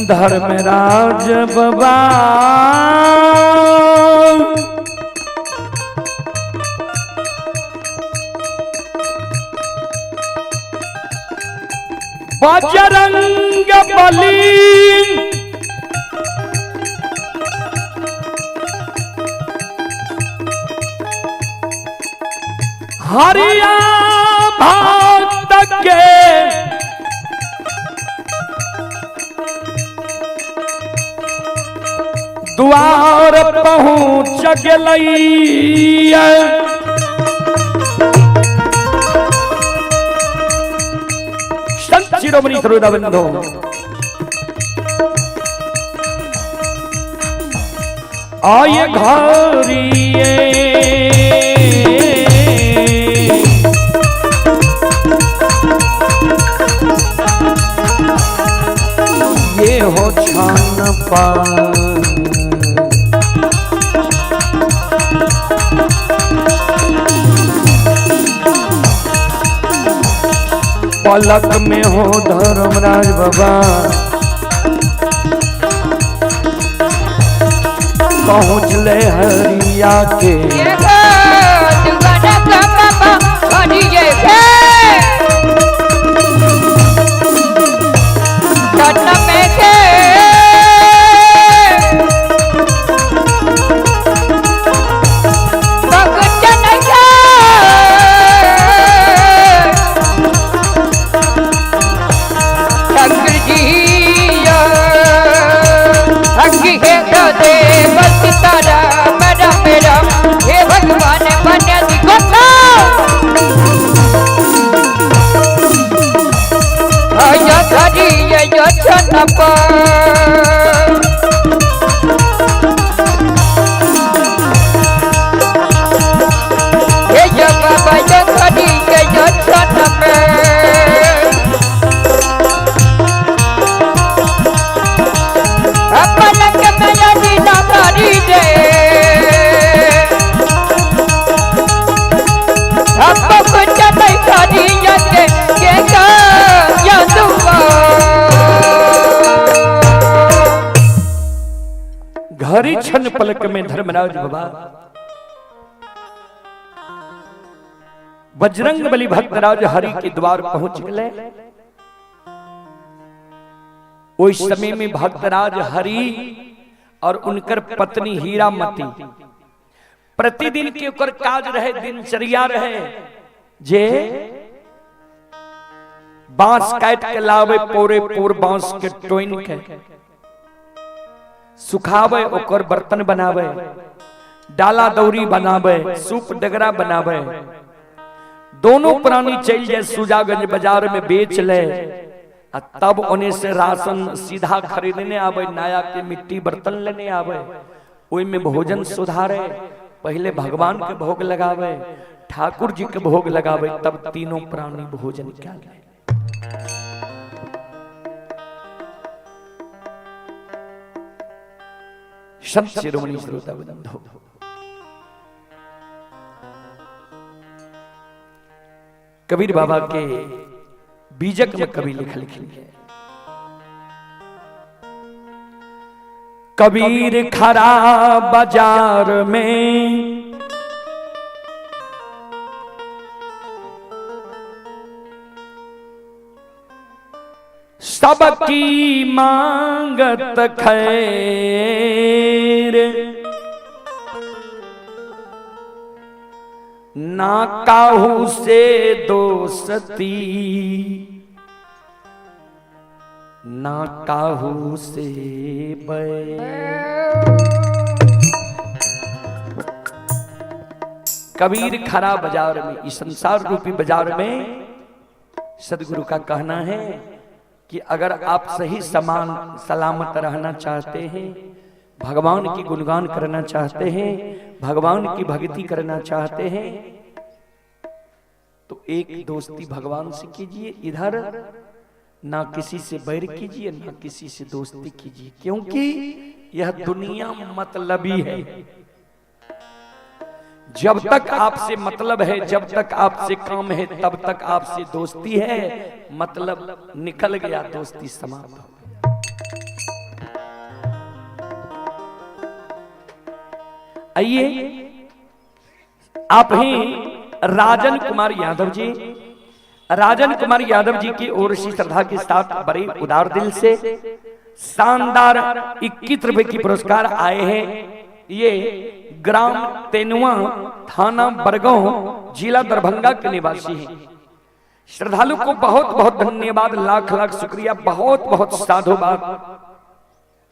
धर्मराज बाबा बजरंग बली हरिया भक्त के द्वार पहुँच गेलैया। संत शिरोमणि श्रोताबंधो, आय घरिए ये हो छान पान पलक में हो धर्मराज बाबा पहुँच ले हरिया के। घरी क्षण पलक में धर्मराज बाबा बजरंग बली भक्तराज हरि के द्वार पहुंच गए। उस समय में भक्तराज हरि और उनकर पत्नी हीरामती प्रतिदिन के ओकर काज रहे, दिनचर्या रहे जे बांस काट के लावे, पोरे पोर बांस के टोइन के सुखावे, ओकर बर्तन बनावे, डाला दौरी बनावे, सूप डगरा बनावे। दोनों प्राणी चल जाए सुजागंज बाजार में बेच ले, आ तब उन्हें से राशन सीधा खरीदने आवे, नया के मिट्टी बर्तन लेने आवे, ओई में भोजन सुधारे, पहले भगवान के भोग लगावे, ठाकुर जी के भोग लगावे, तब तीनों प्राणी भोजन क्या ले। संत शिरोमणि श्रोता बंधो, कबीर बाबा के बीजक में कवि लिखल है, कबीर खरा बाजार में सबकी मांगत खैर, ना काहू से दोस्ती ना काहू से बैर। कबीर खरा बाजार में, इस संसार रूपी बाजार में सदगुरु का कहना है कि अगर आप सही समान सलामत रहना चाहते हैं, भगवान की गुणगान करना चाहते हैं, भगवान की भक्ति करना चाहते हैं, तो एक दोस्ती भगवान से कीजिए, इधर ना किसी से बैर कीजिए, ना किसी से दोस्ती कीजिए, क्योंकि यह दुनिया मतलबी है। जब तक आपसे मतलब है, जब तक आपसे काम है, तब तक आपसे दोस्ती है। मतलब निकल गया, दोस्ती समाप्त हो गई। आइए आप ही राजन कुमार यादव जी, राजन कुमार यादव जी की ओर से श्रद्धा के साथ बड़े उदार दिल से शानदार 21 रुपए की पुरस्कार आए हैं। ये ग्राम तेनुआ, थाना बरगांव, जिला दरभंगा के निवासी हैं। श्रद्धालु को बहुत बहुत धन्यवाद, लाख लाख शुक्रिया, बहुत बहुत साधुवाद।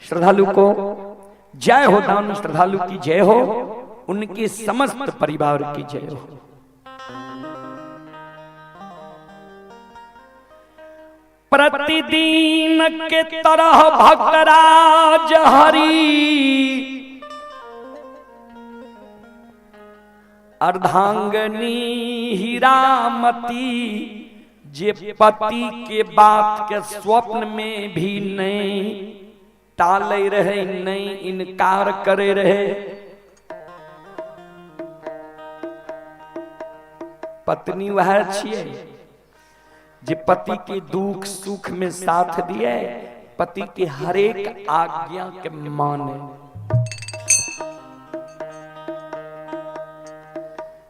श्रद्धालु को जय हो, दान श्रद्धालु की जय हो, उनके समस्त परिवार की जय हो। प्रतिदिन के तरह भक्तराज हरि अर्धांगनी हीरामती, जे पति के बात के स्वप्न में भी नहीं टाले रहे, नहीं इनकार करे रहे। पत्नी वह छिए जे पति के दुख सुख में साथ दिए, पति के हरेक आज्ञा के माने।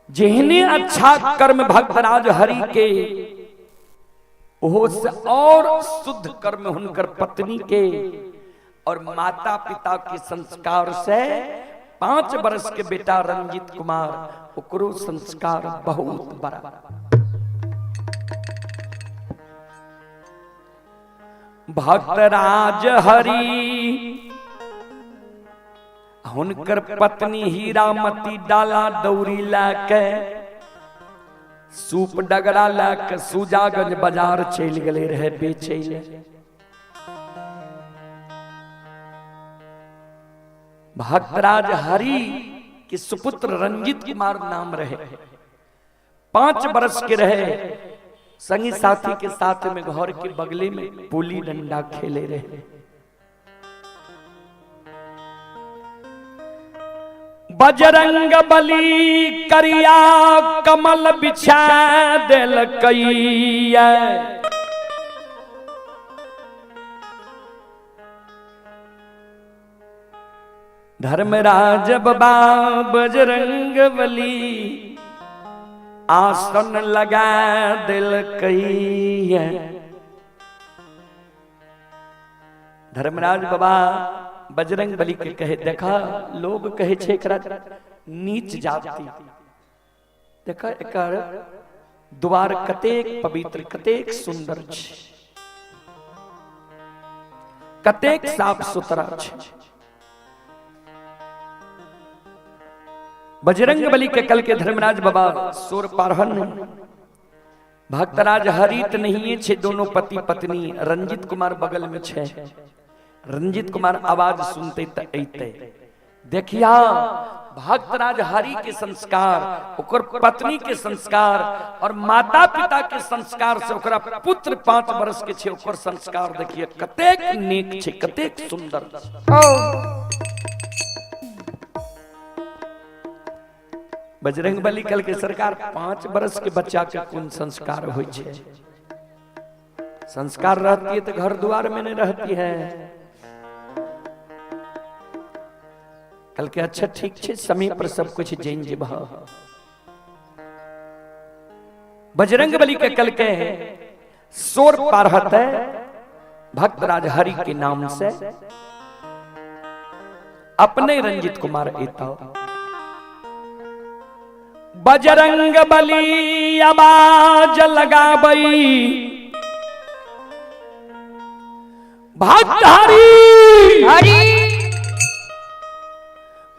जेहने अच्छा कर्म भक्तराज हरि के, ओहो से और शुद्ध कर्म हुनकर पत्नी के और माता पिता के संस्कार से 5 वर्ष के बेटा रंजित कुमार, ओकरो संस्कार बहुत बड़ा। भक्तराज हरि हुनकर पत्नी हीरामती डाला दौरी लाके सूप डगरा लाके सुजागंज बाजार चल गए रहे बेचे ले। भक्तराज हरि के सुपुत्र रंजित कुमार नाम रहे, 5 वर्ष के रहे, संगी साथी के साथ में घर के बगले में पुली डंडा खेले रहे। बजरंग बली करिया कमल बिछा देलकैया, धर्मराज बाबा बजरंग बली आसन लगा देलकैया। धर्मराज बाबा बजरंग बली के कहे, देखा लोग कहे छे एकरा नीच जाति, देखा एकर द्वार कतेक पवित्र, कतेक सुंदर छे, कतेक साफ सुथरा छे। बजरंग बली के कल के धर्मराज बाबा सोर पारहन भक्तराज हरित नहीं छे, दोनों पति पत्नी रंजित कुमार बगल में छे। रंजित कुमार आवाज सुनते त अइते, देखिया भक्तराज हरि के संस्कार, ओकर पत्नी के संस्कार और माता पिता के संस्कार से ओकरा पुत्र 5 वर्ष के छे, ओकर संस्कार देखिए कतेक नीक छे, कतेक सुंदर। बजरंग बली कल के सरकार 5 वर्ष के बच्चा के कोन संस्कार होइ छे? संस्कार रहती है तो घर द्वार में नहीं रहती है। कल के अच्छा ठीक छे, समय पर सब कुछ जैन जेबह। बजरंग बली के कल के सोर पारहत है भक्तराज हरि के नाम से अपने रंजित कुमार एता। बजरंग बली आवाज लगाबई भक्त हरि हरि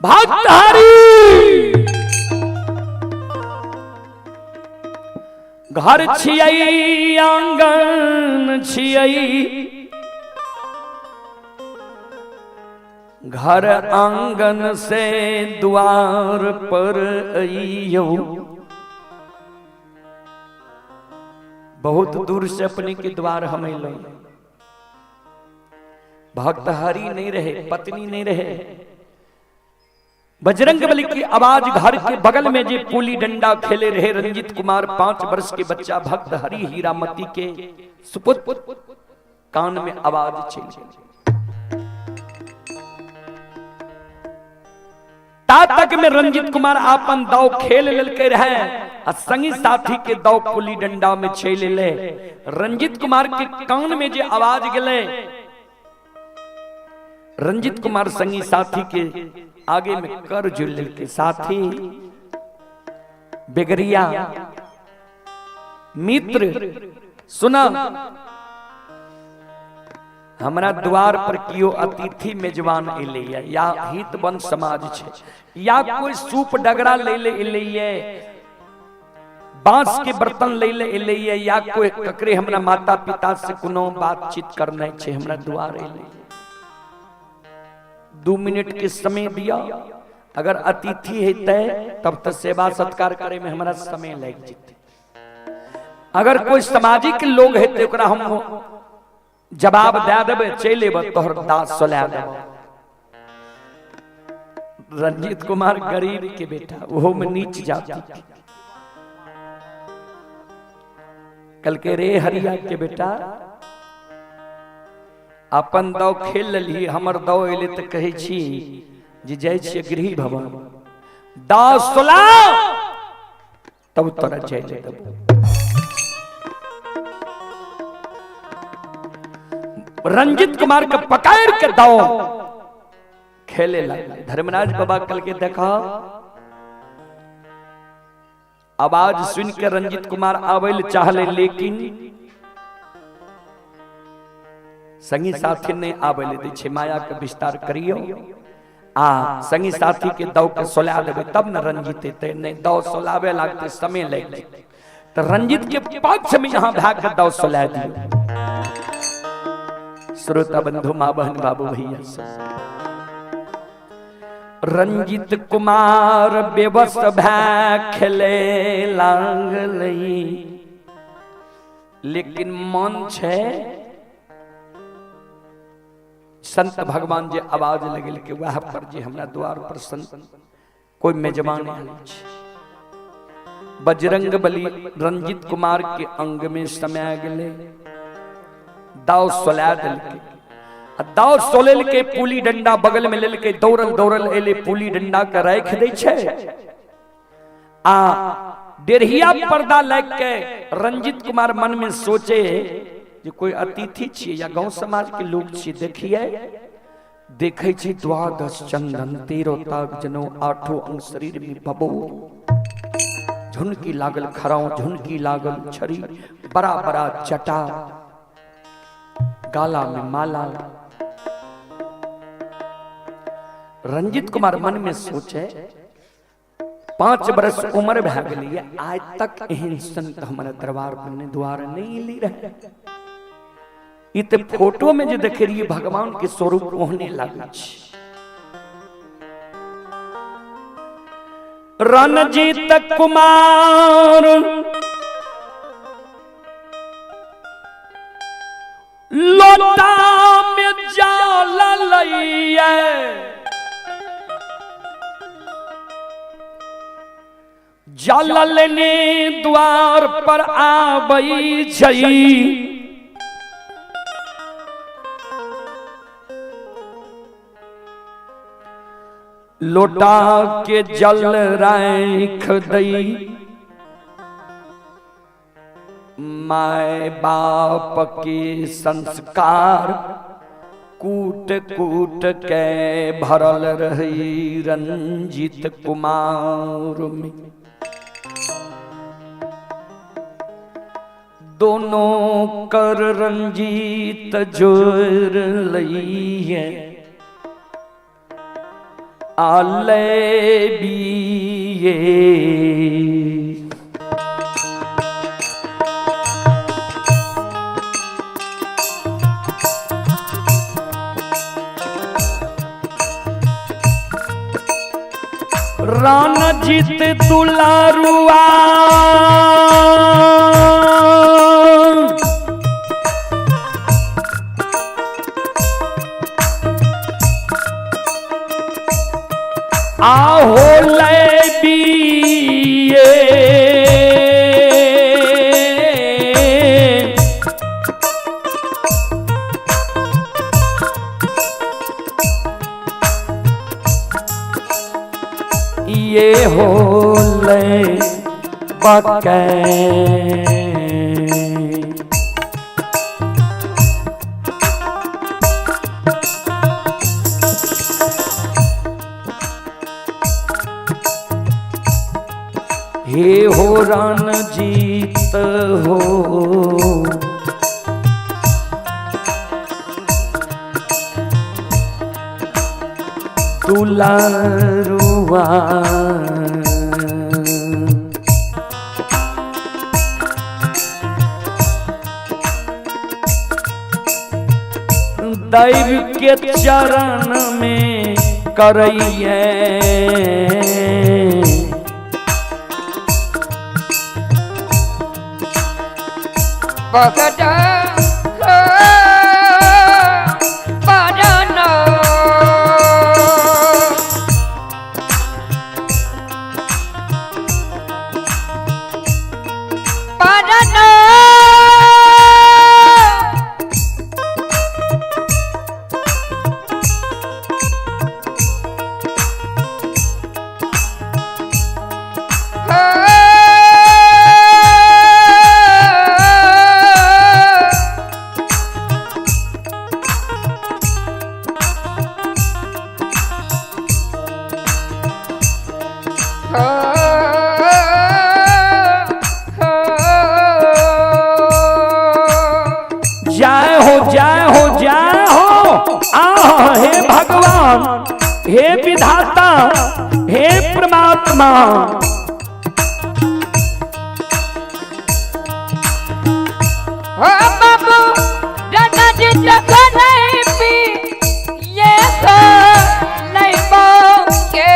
भक्त हरि। घर छियै आंगन छियै, घर आंगन से द्वार पर अइयौ। बहुत दूर से अपने के द्वार हम अइलौ। भक्त हरि नहीं रहे, पत्नी नहीं रहे। बजरंग बली की आवाज घर के बगल में जे पुली डंडा खेले रहे रंजित कुमार 5 वर्ष के बच्चा भक्त हरि हीरामती के सुपुत्र कान में आवाज चली। ता तक में रंजित कुमार आपन दाव खेल लेलके रहे आ संगी साथी के दाव पुली डंडा में चलि एलै। रंजित कुमार के कान में जे आवाज गेलै, रंजित कुमार संगी साथी के आगे में कर जुड़ लेलके, साथी बेगरिया मित्र सुना, हमरा द्वार पर कियो अतिथि मेजबान एलैया या हित बन समाज छै या कोई सूप डगरा ले ले एलैया, बांस के बर्तन ले ले एलैया या कोई ककरे हमरा माता पिता से कोनो बातचीत करना छै, हमरा द्वार एलै। 2 मिनट के समय दिया, अगर अतिथि हेतै तब तो सेवा सत्कार करे में हमरा समय लागि जेतै, अगर कोई सामाजिक लोग हेतै ओकरा हम जवाब दे देबै, चलि एबै तोहर दास सोला देबै। रंजीत कुमार गरीब के बेटा, ओहो में नीच जाति के, कल के रे हरिया के बेटा अपन दाव खेल लेलही, हमर दाव एलै तऽ कहै छी जे जाइ छियै गृह भवन, दाव सोला तब तोरा जाइ ले देबौ। रंजित कुमार के पकड़ के दाव खेले लगे। धर्मराज बाबा कल के देखा आवाज सुन के रंजित कुमार आवे चाहले, लेकिन संगी साथी नहीं आवे ले दै, माया के विस्तार करियो आ संगी साथी के दाव के सोला देबै तब न रंजित एतै, नहीं दाव सोलावे लागते समय लागि जेतै। तो रंजित के पक्ष में यहाँ भाग के दाव सोला दियो। श्रोता बंधु माँ बहन बाबू भैया सब, रंजित कुमार बेबस भए खेले लागलै, लेकिन मन छै संत भगवान जे आवाज लगल के वह पर जे हमरा द्वार पर संत कोई मेजबान आयल छै। बजरंग बली रंजित कुमार के अंग में समा गेलै, दाव सोला देलकै, दाव सोलेलकै पुली डंडा बगल में लेलकै, दौड़ल दौड़ल एलै, पुली डंडा के राखि दै छै आ डेढ़िया पर्दा लागि के रंजित कुमार मन में सोचे जे कोई अतिथि छियै या गांव समाज के लोग छियै, देखिए देखै छै द्वादश चंदन तेरो ताग जनो आठो अंग शरीर में बबो, झुनकी लागल खराव, झुनकी लागल छड़ी, बड़ा बड़ा चटा, गाला में माला। रंजित कुमार मन में सोचे 5 बरस उम्र भए गेलै, आज तक एहन संत हमारे दरबार में द्वार नहीं एली रहे, ई ते फोटो में जे देखे रहिए भगवान के स्वरूप ओहने लागै छै। रणजीत कुमार लोटा में जाल लैया, जल लेने द्वार पर आबै छै, लोटा के जल राख दई, my बाप के संस्कार कूट कूट के भरल रही रंजित कुमार में। दोनों कर रंजीत जोर लई आले बीए। रणजीत दुलारुआ आहो ले बीए, ये होले बके। हे हो रणजीत हो दुलारुआ, दैव के चरण में करैये। जय हो जय हो जय हो। आ हे भगवान, हे विधाता, हे परमात्मा। हो बाबू रणजीत पी ये नहीं के।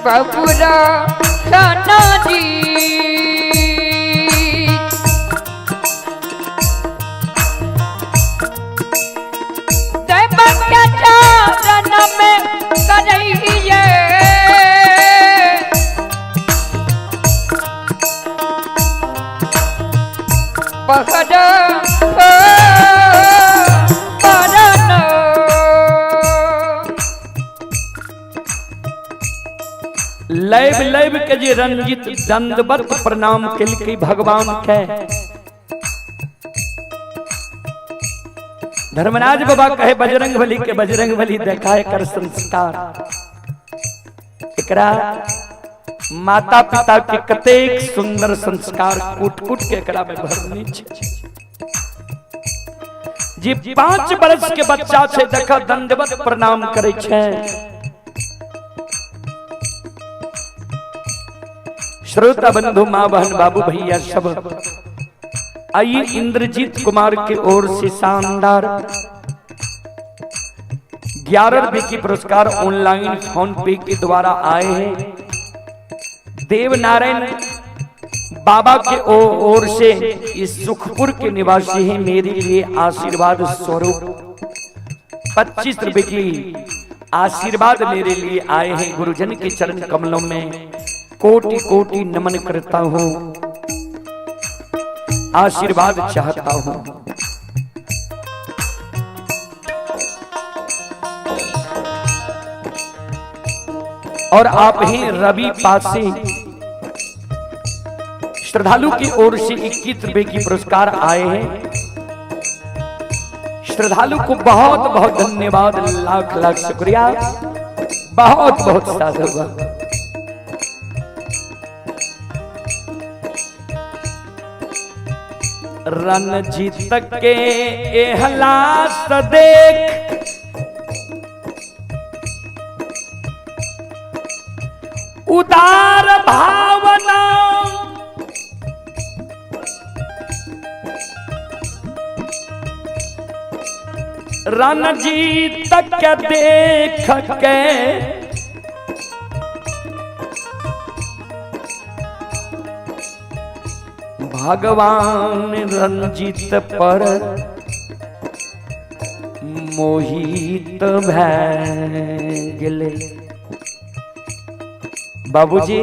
बबुरा जी चरण में करैये। लैब लैब के जे रंजित दंडवत प्रणाम केलकै भगवान के। धर्मराज बाबा कहे बजरंग बली के बजरंग बली देखाए कर संस्कार। एकरा माता पिता के कतेक सुंदर संस्कार कूट कूट के एकरा में भरनी छे। जे 5 वर्ष के बच्चा छे देख दंडवत प्रणाम करे छे। श्रोता बंधु माँ बहन बाबू भैया सब, आइए इंद्रजीत कुमार की ओर से शानदार 11 रुपए की पुरस्कार ऑनलाइन फोन पे के द्वारा आए हैं। देवनारायण बाबा के ओर से इस सुखपुर के निवासी हैं, मेरे लिए आशीर्वाद स्वरूप 25 रुपए की आशीर्वाद मेरे लिए आए हैं। गुरुजन के चरण कमलों में कोटि कोटि नमन करता हूं, आशीर्वाद चाहता हूं। और आप ही रवि पासी श्रद्धालु की ओर से 21 रुपए की पुरस्कार आए हैं। श्रद्धालु को बहुत बहुत धन्यवाद, लाख लाख शुक्रिया, बहुत बहुत साधुवाद। रणजीत के एहलास देख उदार भावना, रणजीत के देख के भगवान रंजित पर मोहित भए गेलै। बाबूजी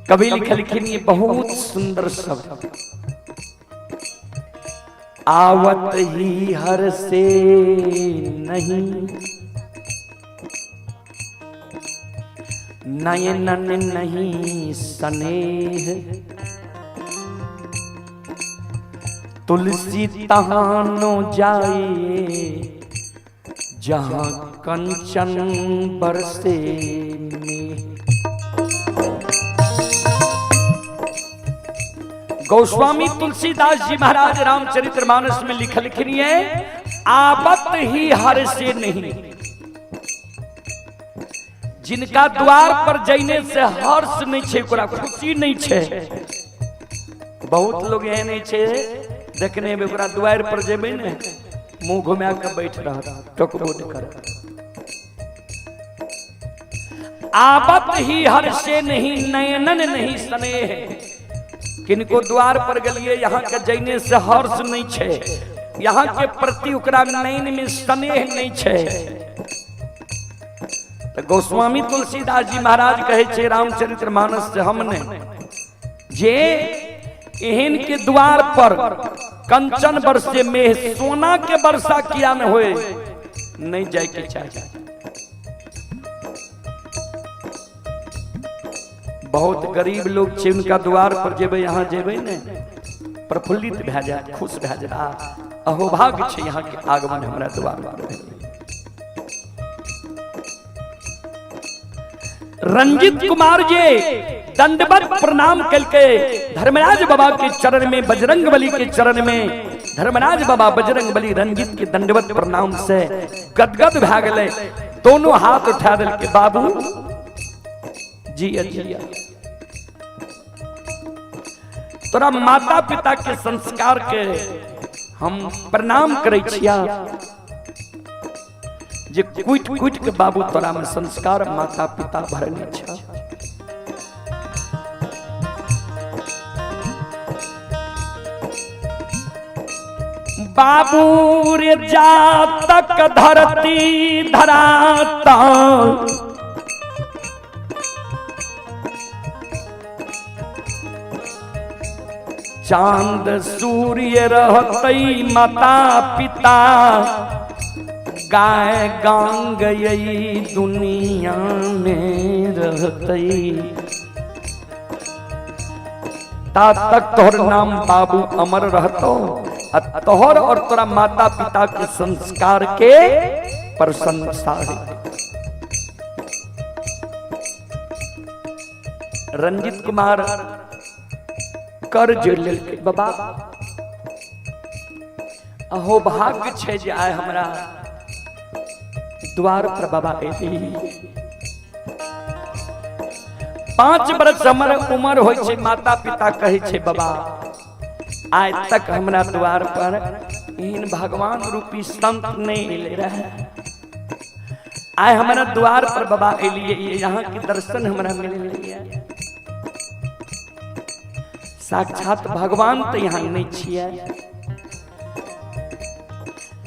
कवि लिखलखिन ये बहुत सुंदर शब्द, आवत ही हर से नहीं नयनन नहीं स्नेह, तुलसी तहानो जाए जहां कंचन बरसे में। गोस्वामी तुलसीदास जी महाराज रामचरितमानस में लिखलखिन है, आवत ही हर से नहीं, जिनका द्वार पर जइने से हर्ष नहीं छे, ओकरा खुशी नहीं छे। बहुत लोग एहन छै देखने में ओकरा द्वार पर जेबै ने मुंह घुमा के बैठ रहत, टोकबो नहि करत। आवत ही हर से नहीं नयनन नहीं स्नेह, किनको द्वार पर गेलिए यहाँ के जइने से हर्ष नहीं छे, यहाँ के प्रति ओकरा नयन में स्नेह नहीं छे। तो गोस्वामी तुलसीदास जी महाराज कहे छे रामचरितमानस से हमने जे एहन के द्वार पर कंचन बरसे मेह, सोना के वर्षा किया न होए, नहीं जाए के चाहिए। बहुत गरीब लोग छे, उनका द्वार पर जेबै यहाँ जेबै ने प्रफुल्लित भए जाए, खुश भए जाए, अहोभाग्य छे यहाँ के आगमन हमरा द्वार पर भेलै। रंजित कुमार जी दंडवत प्रणाम करके धर्मराज बाबा के चरण में, बजरंग बली के चरण में, धर्मराज बाबा बजरंग बली रंजित के दंडवत प्रणाम से गदगद भए गेलै, दोनों हाथ उठा देलकै, बाबू जिया जिया, तोरा माता पिता के संस्कार के हम प्रणाम करै छिया, जे कुट कुट के बाबू तोरा में संस्कार माता पिता भरने छ। बाबू रे जातक धरती धराता, चांद सूर्य रहतई माता पिता, गाय गांग यही दुनिया में रहतई, ता तक तोहर नाम बाबू अमर रहतो, तोहर और तोरा माता पिता के संस्कार के प्रशंसा है। रंजित कुमार कर्ज लेलकै, बाबा अहो भाग्य छे जे आइ हमरा द्वार पर बाबा एली। 5 बरस हमर उम्र होइ छै, माता पिता कहै छै बाबा आइ तक हमरा द्वार पर एहन भगवान रूपी संत नहीं एले रहे, आइ हमरा द्वार पर बाबा एलिए, यहाँ के दर्शन हमरा मिललै, साक्षात भगवान तो यहाँ नहीं छियै,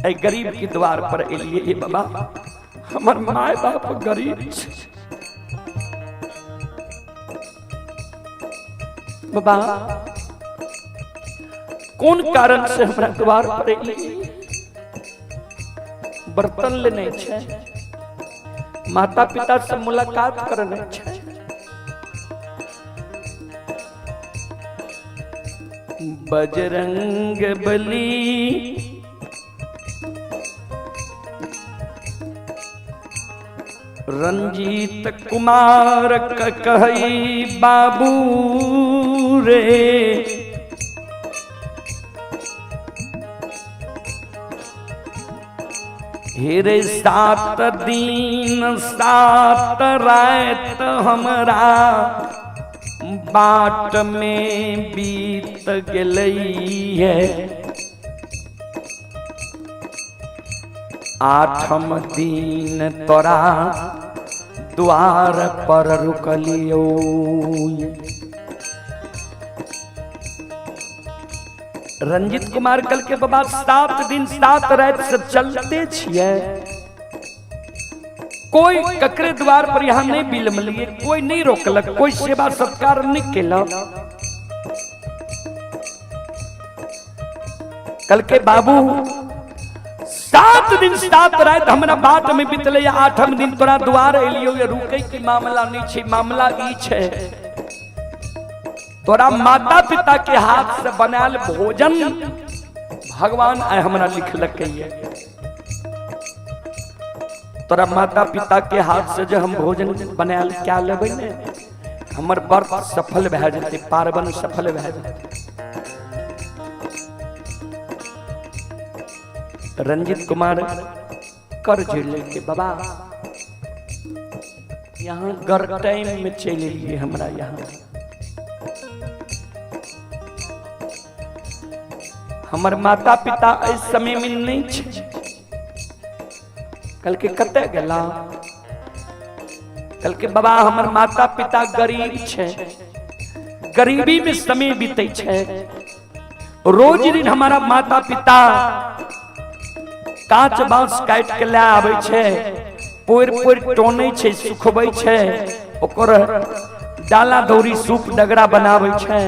एहि गरीब के द्वार पर एलिए बाबा, हमर my बाप गरीब छै बाबा, कोन कारण से हमरा द्वार पर एलिए, बर्तन लेने छै, माता पिता से मुलाकात करने छै। बजरंग बली रंजीत कुमार कहई बाबू रे, हेरे 7 दिन 7 रात हमरा बाट में बीत गेलई है, 8म दिन तोरा द्वार पर रुकलियो। रंजित कुमार कल के बाबा 7 दिन 7 रात से चलते छिए, कोई ककरे द्वार पर यहाँ नहीं बिलमलिए, कोई नहीं रोकलक, कोई सेवा सत्कार नहीं केलक। कल के बाबू 7 दिन 7 रात हमरा बाट में बीतले, 8म दिन तोरा द्वार एलियो, ये रुके के मामला नहीं छे, मामला ई छे तोरा माता पिता के हाथ से बनायल भोजन भगवान आय हमरा लिखलक ये। तोरा माता पिता के हाथ से जो हम भोजन बनायल क्या लेबै ने, हमर व्रत सफल भए जेतै, पार्वण सफल भए जेतै। रंजित कुमार कर जोड़ के बाबा यहाँ गर टाइम में चलि एलियै हमरा यहाँ, हमर माता पिता एहि समय में नहीं छे। कल के कतऽ गेला? कल के बाबा हमर माता पिता गरीब छे, गरीबी में समय बीते छे, रोज दिन हमारा माता पिता कांच बांस काट के ले आबै छे, पोरि पोरि टोनै छे, सुखबै छे, ओकर डाला दौरी सूप डगरा बनाबै छे,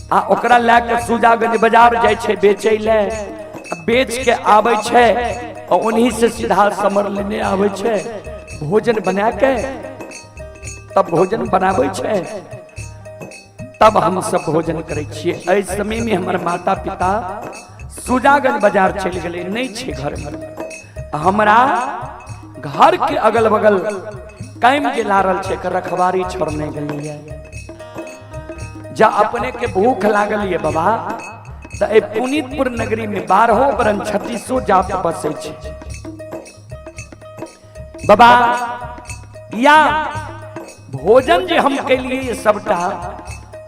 आ ओकरा लए के सुजागंज बाजार जाइ छे बेचै ले, बेच के आबै छे और उन्हीं से सीधा समर लेने आबै छे, भोजन बना के तब भोजन बनाबै छे, तब हम सब भोजन करै छियै। एहि समय में हमर माता पिता सुजागंज बाजार चलि गेलै, नहीं छे घर में, हमरा घर के अगल बगल कायम जे लारल छे एकर रखवारी छोड़ने गेलियै। जा अपने के भूख लागल ये बाबा त ए पुनीतपुर नगरी में 12 बरन 36 जात बसै छे बाबा, या भोजन जे हम केलिए सबटा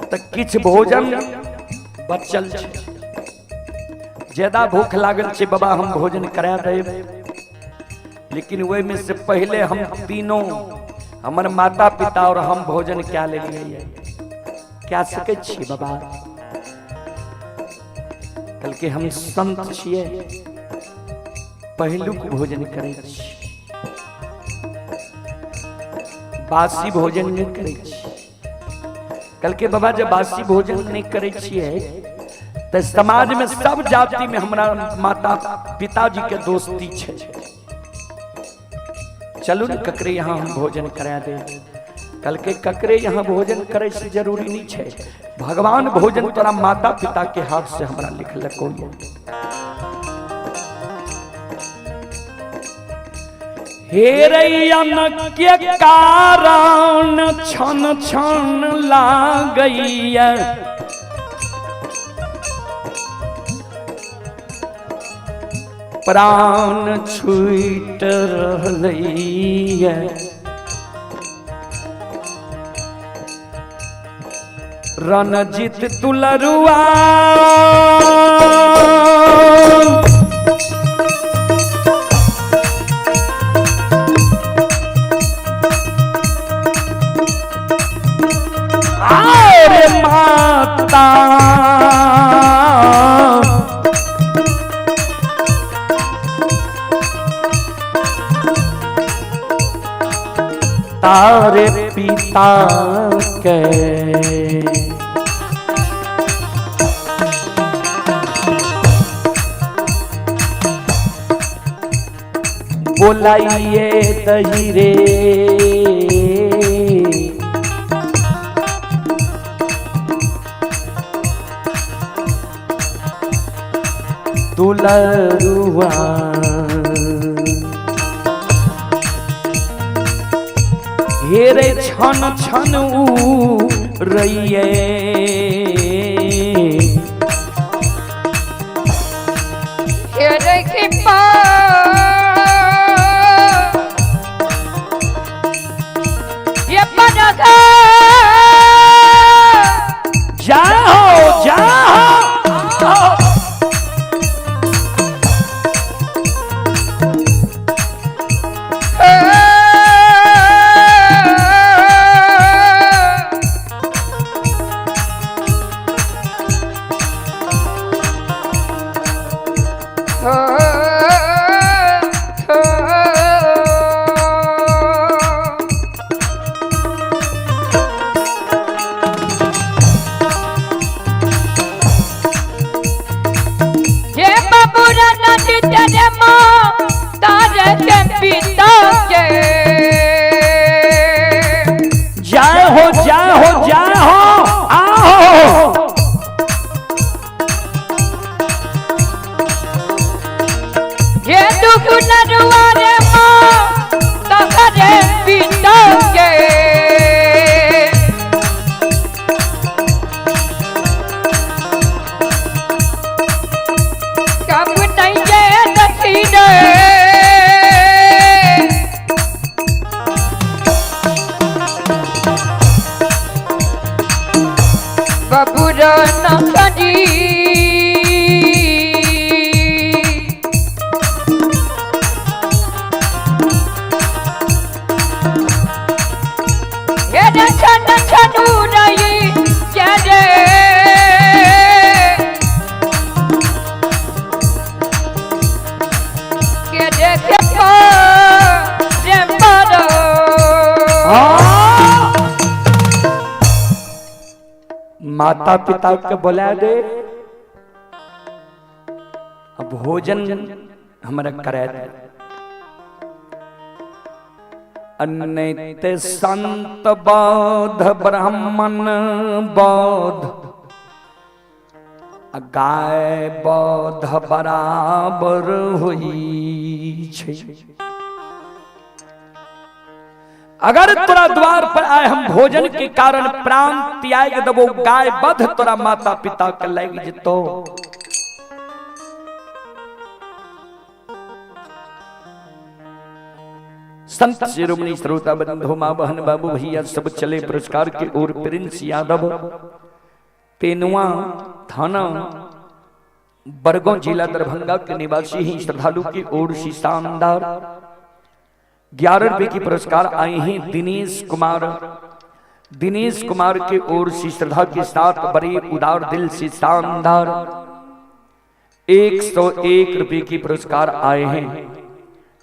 त किछ भोजन बचल छे, ज्यादा भूख लागल छे बाबा हम भोजन करा देब, लेकिन ओहि में से पहले हम तीनों हमर माता पिता और हम भोजन क्या लेलिए, क्या सकै छी बाबा? कल के हम संत छिए, पहिलुक भोजन करै छी, बासी भोजन नहीं करै छी। कल के बाबा जब बासी भोजन नहीं करै छिए तो समाज में सब जाति में हमरा माता पिताजी के दोस्ती छे, चलू ने ककरे यहाँ हम भोजन करा दे। कल के ककरे यहाँ भोजन करे से जरूरी नहीं छे, भगवान भोजन तोरा माता पिता के हाथ से हमरा लिखलको। हेरैयन के कारण क्षण क्षण लागैया, प्राण छूट रहलैया, रणजीत दुलरुआ आरे माता तारे पिता के बोलाइए दही रे, दुलरुआ हेरे छन छन रहिए, हेरे कृपा ये पनगा। जाओ जाओ के पिता के। जय हो जय हो जय हो आओ। ये दुख नरुआ रे माँ तोहरे पिता के। कब नहीं ये रही रे बबुरा नखरी। ये छन छनु रही रे के देखे रे मारो। माता पिता के बोला दे अब भोजन हमरा करे दे। अनैत संत बौद्ध ब्राह्मण बौद्ध गाय बौद्ध बराबर हुई छै। अगर तोरा द्वार पर आए हम भोजन के कारण प्राण त्याग देबो, गाय बध तोरा माता पिता के लग जतो। संत शिरोमणि श्रोता बंधु माँ बहन बाबू भैया सब चले पुरस्कार की ओर। प्रिंस यादव तेनुआ थाना बरगांव जिला दरभंगा के निवासी ही श्रद्धालु की ओर से शानदार 11 रुपए की पुरस्कार आए हैं। दिनेश कुमार, दिनेश कुमार की ओर से श्रद्धा के साथ बड़े उदार दिल से शानदार 101 रुपए की पुरस्कार आए हैं।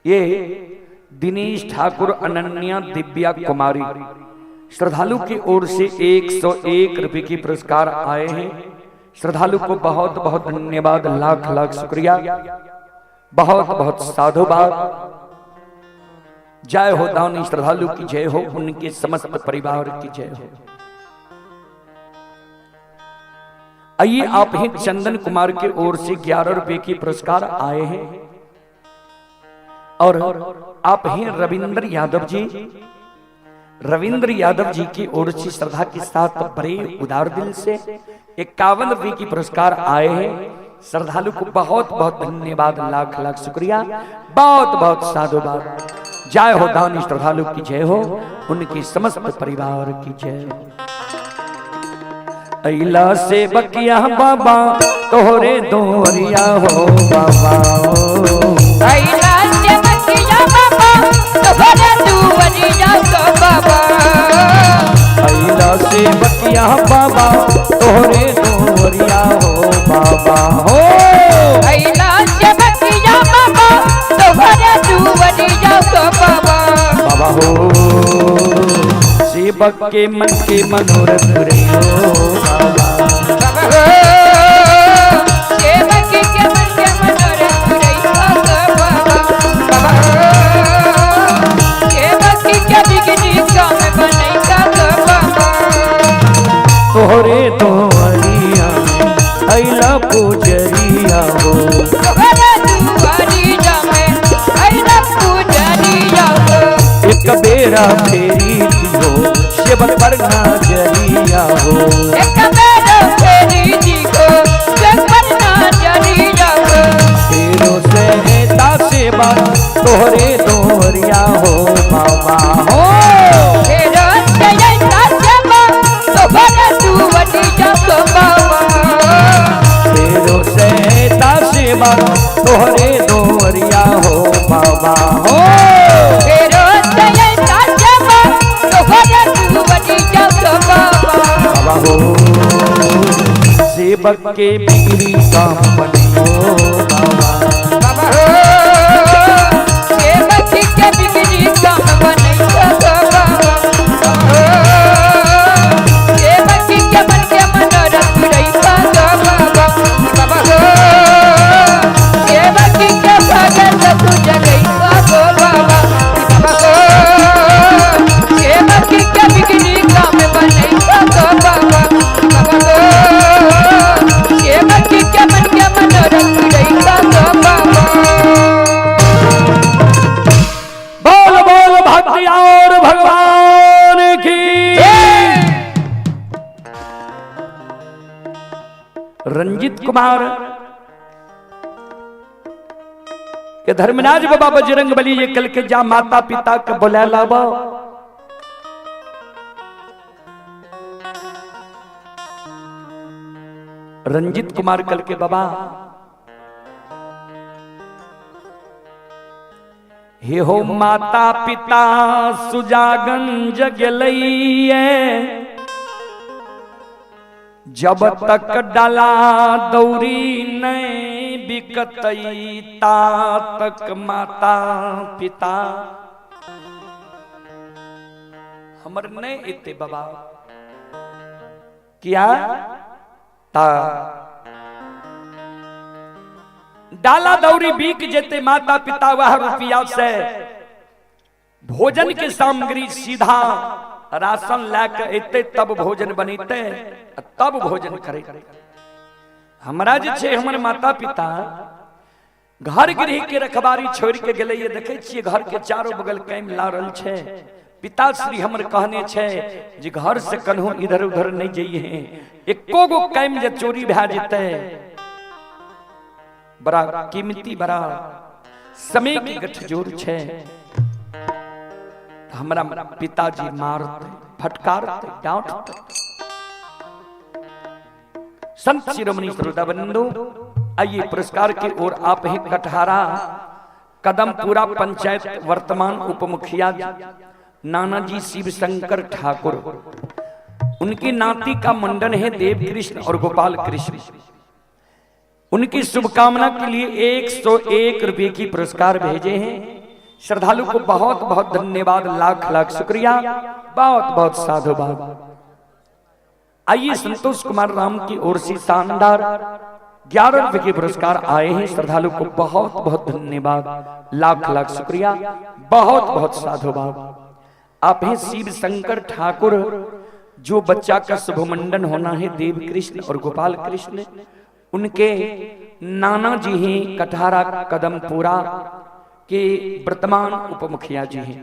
ये दिनेश ठाकुर अनन्या दिव्या कुमारी श्रद्धालु की ओर से 101 रुपए की पुरस्कार आए हैं। श्रद्धालु को बहुत बहुत धन्यवाद, लाख लाख शुक्रिया, बहुत बहुत साधुवाद। जय हो दानी श्रद्धालु की जय हो, उनके समस्त परिवार की जय हो। आइए आप ही चंदन कुमार की ओर से 11 रुपए की पुरस्कार आए हैं। और आप ही रविंद्र यादव जी, रविंद्र यादव जी की ओर से श्रद्धा के साथ बड़े उदार दिल से 51 रुपए की पुरस्कार आए हैं। श्रद्धालु को बहुत बहुत धन्यवाद, लाख लाख शुक्रिया, बहुत बहुत साधुवाद। जय हो दानी श्रद्धालु की जय हो, उनकी समस्त परिवार की जय हो। अइला से बकिया बाबा तोहरे दोरिया हो बाबा। अइला से बकिया बाबा तोहरे दुवरिया हो बाबा। अइला से बकिया बाबा तोहरे दोरिया हो बाबा हो। अइला से बकिया बाबा तोहरे दुवरिया हो बाबा। बाबा हो सेवक के मन के मनोरथ रे हो बाबा। बाबा हो सेवक के मन के मनोरथ रे हो बाबा। बाबा हो सेवक के बिगड़ी काम बनैता हो बाबा। तोहरे दोरिया अइला पुजरिया हो। तोहरे दुआरिया में अइला पुजरिया हो। एक बेरा फेरी दियो सेवक पर नजरिया हो। एक बेरा फेरी दियो सेवक पर नजरिया हो। तेरो से सेवा तोहरे दोरिया हो बाबा हो। तेरो से सेवा तोहरे दुआरिया हो बाबा। तेरो से सेवा तोहरे दोरिया हो बाबा हो। तेरो से सेवा तोहरे दुआरिया हो बाबा। बाबा हो सेवक के बिगड़ी काम बनियो बाबा। बाबा हो सेवक के बिगड़ी काम बनैयो बाबा। हो सेवक के मन के मनोरथ रहियो बाबा। बाबा हो सेवक के भगत तू जगैयो बाबा। कुमार के धर्मराज बाबा बजरंग बली ये कल के जा माता पिता के बुला लाबो। रंजित कुमार कल के बाबा हे हो माता पिता सुजागंज गेलैये, जब तक डाला दौरी नहीं बिकतई ता तक माता पिता हमर नहीं एते बाबा। किया ता डाला दौरी बिक जेते माता पिता वह रुपया से भोजन के सामग्री सीधा राशन लाके एते तब भोजन बनीते तब भोजन करे। हमरा जे छे हमर माता पिता घर गृह के रखबारी छोड़ के गेलै, ये देखे छियै घर के चारों बगल कैम लारल छे। पिताश्री हमर कहने छे जे घर से कन्हू इधर उधर नहीं जइहे, एको गो कैम जे चोरी भए जेतै बड़ा कीमती बड़ा समय के गठजोड़ छे। हमरा पिताजी मारते फटकारते डांटते। संत शिरोमणि श्रोता बंधु आइए पुरस्कार की ओर आप ही कटहारा कदमपुरा पंचायत वर्तमान उपमुखिया नानाजी शिव शंकर ठाकुर, उनकी नाती का मुंडन है देव कृष्ण और गोपाल कृष्ण। उनकी शुभकामना के लिए 101 रुपये की पुरस्कार भेजे हैं। श्रद्धालु को बहुत बहुत धन्यवाद, लाख लाख शुक्रिया, बहुत बहुत साधुवाद। आइए संतोष कुमार राम की ओर से शानदार 11 रुपये के पुरस्कार आए हैं। श्रद्धालु को बहुत बहुत धन्यवाद, लाख लाख शुक्रिया, बहुत बहुत साधुवाद। आप हैं शिव शंकर ठाकुर, जो बच्चा का शुभमंडन होना है देव कृष्ण और गोपाल कृष्ण, उनके नाना जी हैं कटहारा कदमपुरा के वर्तमान उपमुखिया जी हैं।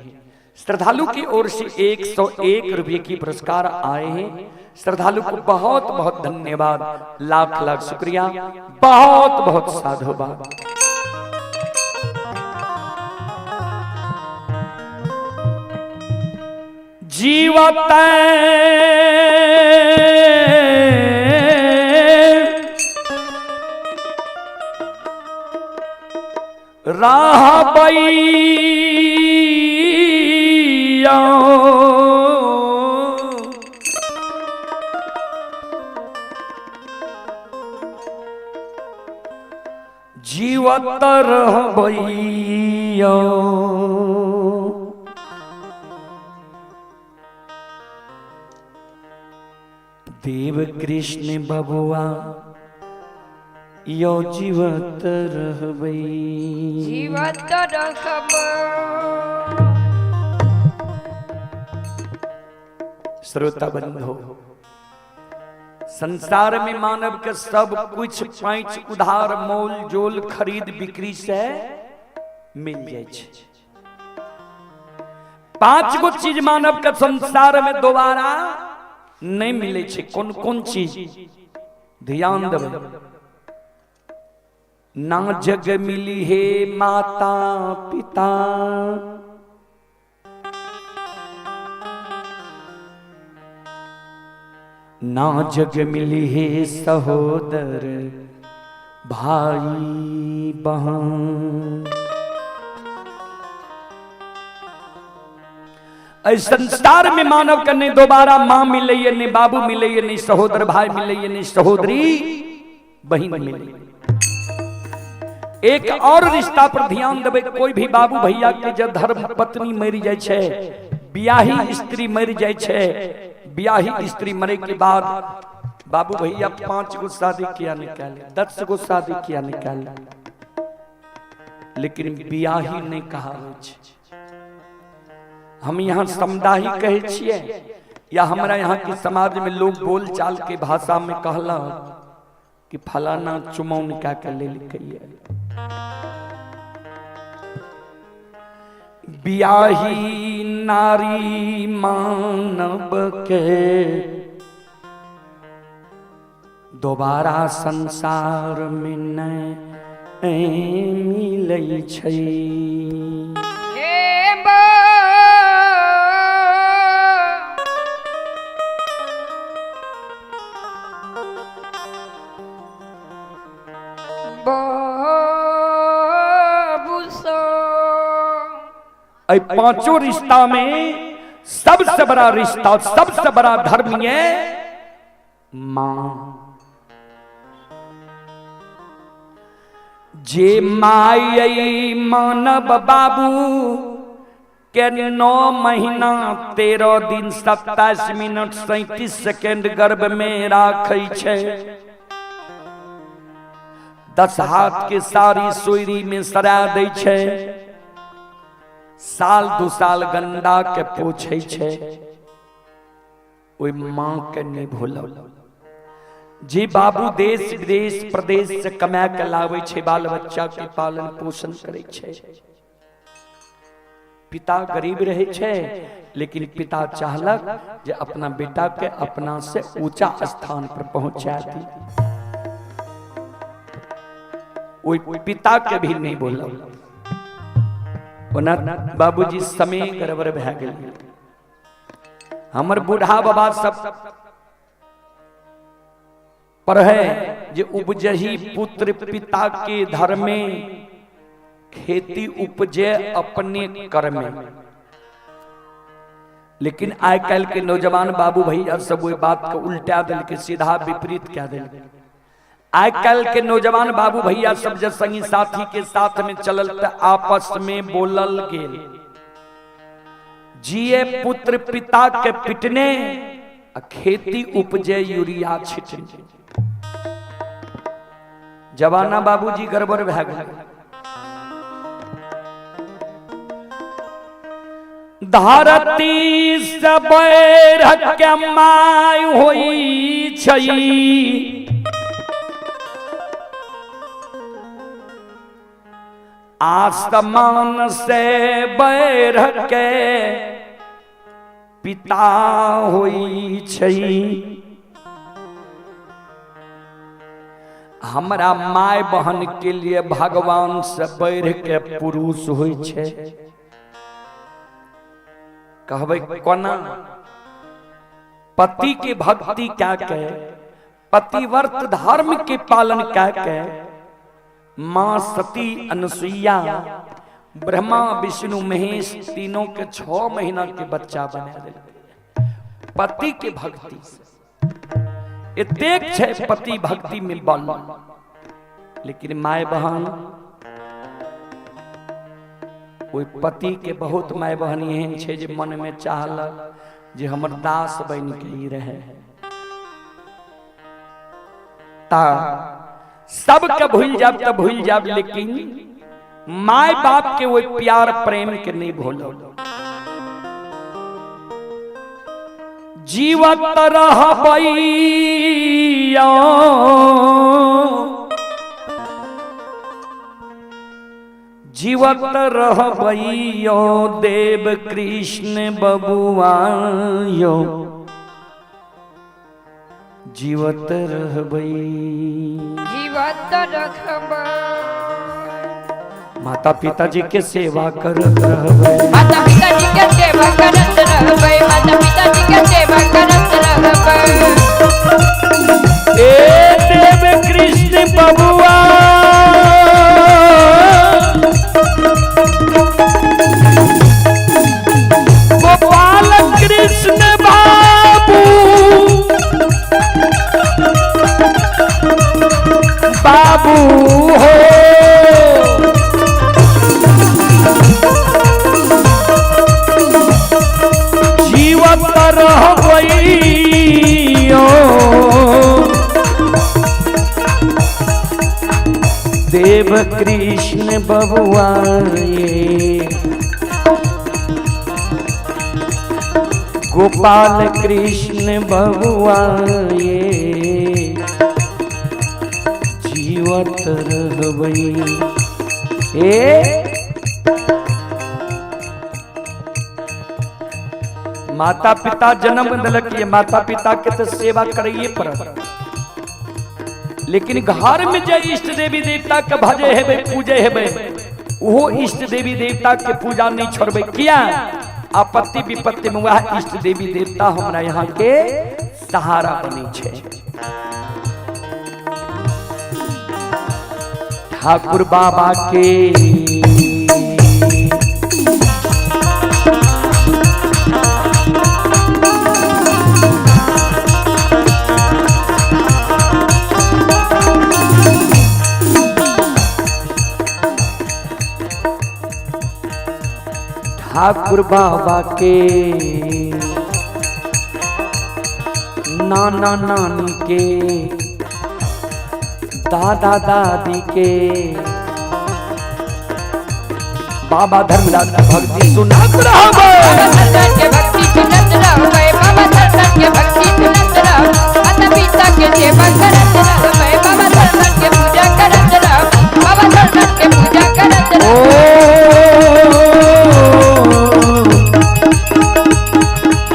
श्रद्धालु की ओर से 101 रुपये की पुरस्कार आए हैं। श्रद्धालु को बहुत बहुत धन्यवाद, लाख लाख शुक्रिया, बहुत बहुत साधुवाद। जीवत राह बैया जीवत रहबैया। देव कृष्ण बबुआ यो जीवत रहबै, जीवत रहबै। श्रोता बंधु, संसार में मानव के सब कुछ पैंच उधार मोल जोल खरीद बिक्री से मिल जाए छे। 5 गो चीज मानव के संसार में दोबारा नहीं मिले छे। कौन कौन चीज? ध्यान देबै। ना जग मिली है माता पिता, ना जग मिली है सहोदर भाई बहन। संसार में मानव के नहीं दोबारा मां मिले, नहीं बाबू मिले, नहीं सहोदर भाई मिले, नहीं सहोदरी बहन मिले। एक और रिश्ता पर ध्यान देबै, कोई भी बाबू भैया के जब धर्म पत्नी मर जाए छे, ब्याही स्त्री मर जाए छे, ब्याही स्त्री मरे के बाद बाबू भैया 5 गो शादी किया निकाले, 10 गो शादी किया निकाले, लेकिन ब्याही नहीं कहा। हम यहाँ समदाही कहे छिए या हमारा यहाँ के समाज में लोग बोल चाल के भाषा में कहला कि फलाना चुमौन क्या कर ले लिखिए। ब्याही नारी मानव के दोबारा संसार में नहि मिलै छै। हे बाबू सो। एहि पांचों रिश्ता में सबसे बड़ा रिश्ता, सबसे बड़ा धर्म ये माँ। जे माय मानव बाबू के 9 महीना 13 दिन 27 मिनट 37 सेकेंड गर्भ में राखै छै, 10 हाथ के सारी सोयरी में सरा दै छै, साल 2 साल गंदा के पोछै छै, ओहि माँ के नहीं भूलब। जे बाबू देश विदेश प्रदेश से कमा के लाबै छै, बाल बच्चा के पालन पोषण करै छै। पिता गरीब रहे छै, लेकिन पिता चाहलक जे अपना बेटा के अपना से ऊंचा स्थान पर पहुंचा दी। ओहि पिता के भी नहीं बोलब। ओना बाबूजी समय गड़बड़ भए गेल। हमर बूढ़ा बाबा सब पढ़े जे उपजही पुत्र पिता के धर्मे, खेती उपजे अपने कर्मे। लेकिन आइ काल्हि के नौजवान बाबू भैया सब ओहि बात के उल्टा देलकै, सीधा विपरीत कए देलकै। आइ काल्हि के नौजवान बाबू भैया सब जे संगी साथी के साथ में चलल त आपस में बोलल गेल, जिए पुत्र पिता के पिटने आ खेती उपजे यूरिया छिटने। जमाना बाबूजी गड़बड़ भए गेल। धरती से बैर के my होई छै, आसमान से बैर के पिता होई छै। हमरा my बहन के लिए भगवान से बढ़ के पुरुष होई छै। कहबै कोना? पति के भक्ति क्या के, पतिव्रत धर्म के पालन क्या के, माँ सती अनुसुईया ब्रह्मा विष्णु महेश तीनों के 6 महीना के बच्चा बना देलकै पति के भक्ति से। एतेक छै पति भक्ति में बल। लेकिन my बहन ओहि पति के बहुत my बहन एहन छै जे मन में चाहलक जे हमर दास बन के ही रहे। ता सबके भूल जाब त भूल जाब, लेकिन my बाप के वही प्यार प्रेम के नहीं भूलो। जीवत रहबैया जीवत रहबैयो देव कृष्ण बबुआ यो, जीवत रहबै, जीवत रखबै, माता पिताजी के सेवा करत रहबै, माता पिताजी के सेवा करत रहबै, माता पिताजी के सेवा करत रहबै। ए देव कृष्ण बबुआ गोपाल कृष्ण बाबू बाबू हो, जीवत रहबैयो देव कृष्ण बबुआ ये, गोपाल कृष्ण बबुआ ये, जीवत रहबै। ए माता पिता जन्म दिलक, ये माता पिता के तो सेवा करैये पड़त। लेकिन घर में जे इष्ट देवी देवता के भजे हेबै पूजे हेबै, ओहो इष्ट देवी देवता के पूजा नहीं छोड़बै। किया? आपत्ति विपत्ति में वह इष्ट देवी देवता हमरा यहाँ के सहारा बनै छै। ठाकुर बाबा के ठाकुर बाबा के नाना नानी के दादा दादी के बाबा धर्मराज की भक्ति सुनत रहबै। बाबा धर्मराज के भक्ति सुनत रहबै, बाबा धर्मराज के भक्ति सुनत रहबै, माता पिता के सेवा करत रहबै, बाबा धर्मराज के पूजा करत रहबै, बाबा धर्मराज के पूजा करत रहबै।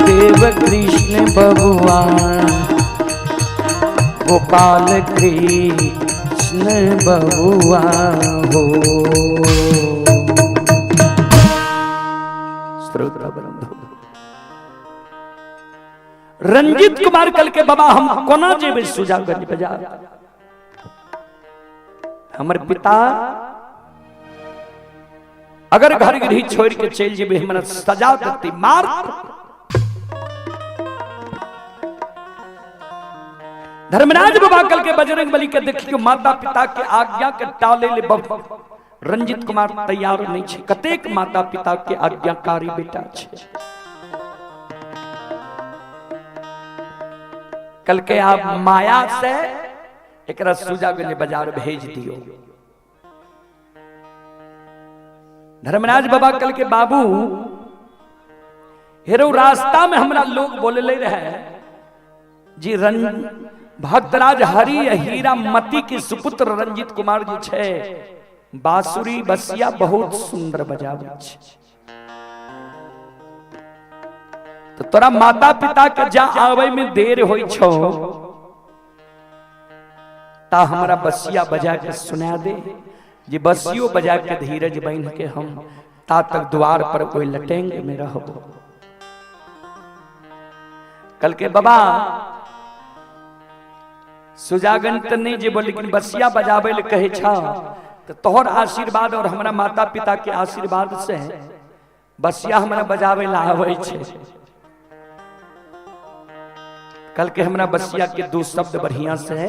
देव कृष्ण बबुआ गोपाल कृष्ण बबुआ हो। श्रोता बंधु, रंजित कुमार कल के बाबा हम कोना जेबै सुजागंज बाजार, हमर पिता अगर घर गृह छोड़ के चल जेबै हमरा सजा देती, मार। धर्मराज बाबा कल के बजरंग बली के देखियो माता पिता के आज्ञा के टाले ले रंजित कुमार तैयार नहीं छे। कतेक माता पिता के आज्ञाकारी बेटा छे। कल के आप माया से एकरा सुजागंज बाजार भेज दियो। धर्मराज बाबा कल के बाबू हेरो रास्ता में हमरा लोग बोले रहे जी भक्तराज हरि हीरा मती के सुपुत्र रंजित कुमार जी छे, बांसुरी बसिया बहुत सुंदर बजाबै छे। तो तोरा माता पिता के जा आवे में देर होई छो ता हमरा बसिया बजा के सुना दे जी। बसियो बजा के धीरज बन के हम ता तक द्वार पर कोई लटेंगे में रहबो। कल के बाबा सुजागन त नहीं जेबो लेकिन बसिया बजावे ले कहे छा तो तोहर आशीर्वाद और हमरा माता पिता के आशीर्वाद से बसिया हमरा बजावे ला आवे छे। कल के हमरा बसिया के दो शब्द बढ़िया से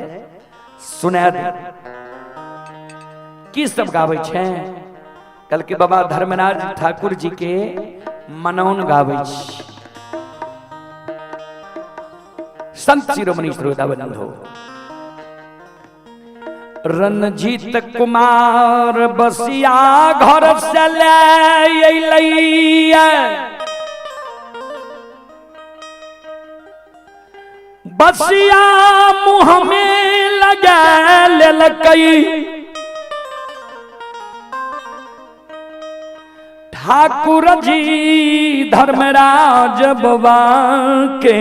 सुना दे। की सब गावे छे? कल के बाबा धर्मराज ठाकुर जी के मनौन गावे छे। संत शिरोमणि श्रोता बंधु, रणजीत कुमार बसिया घर से ले अइलैया, बसिया मुँह में लगा लेलकै, ठाकुर जी धर्मराज बाबा के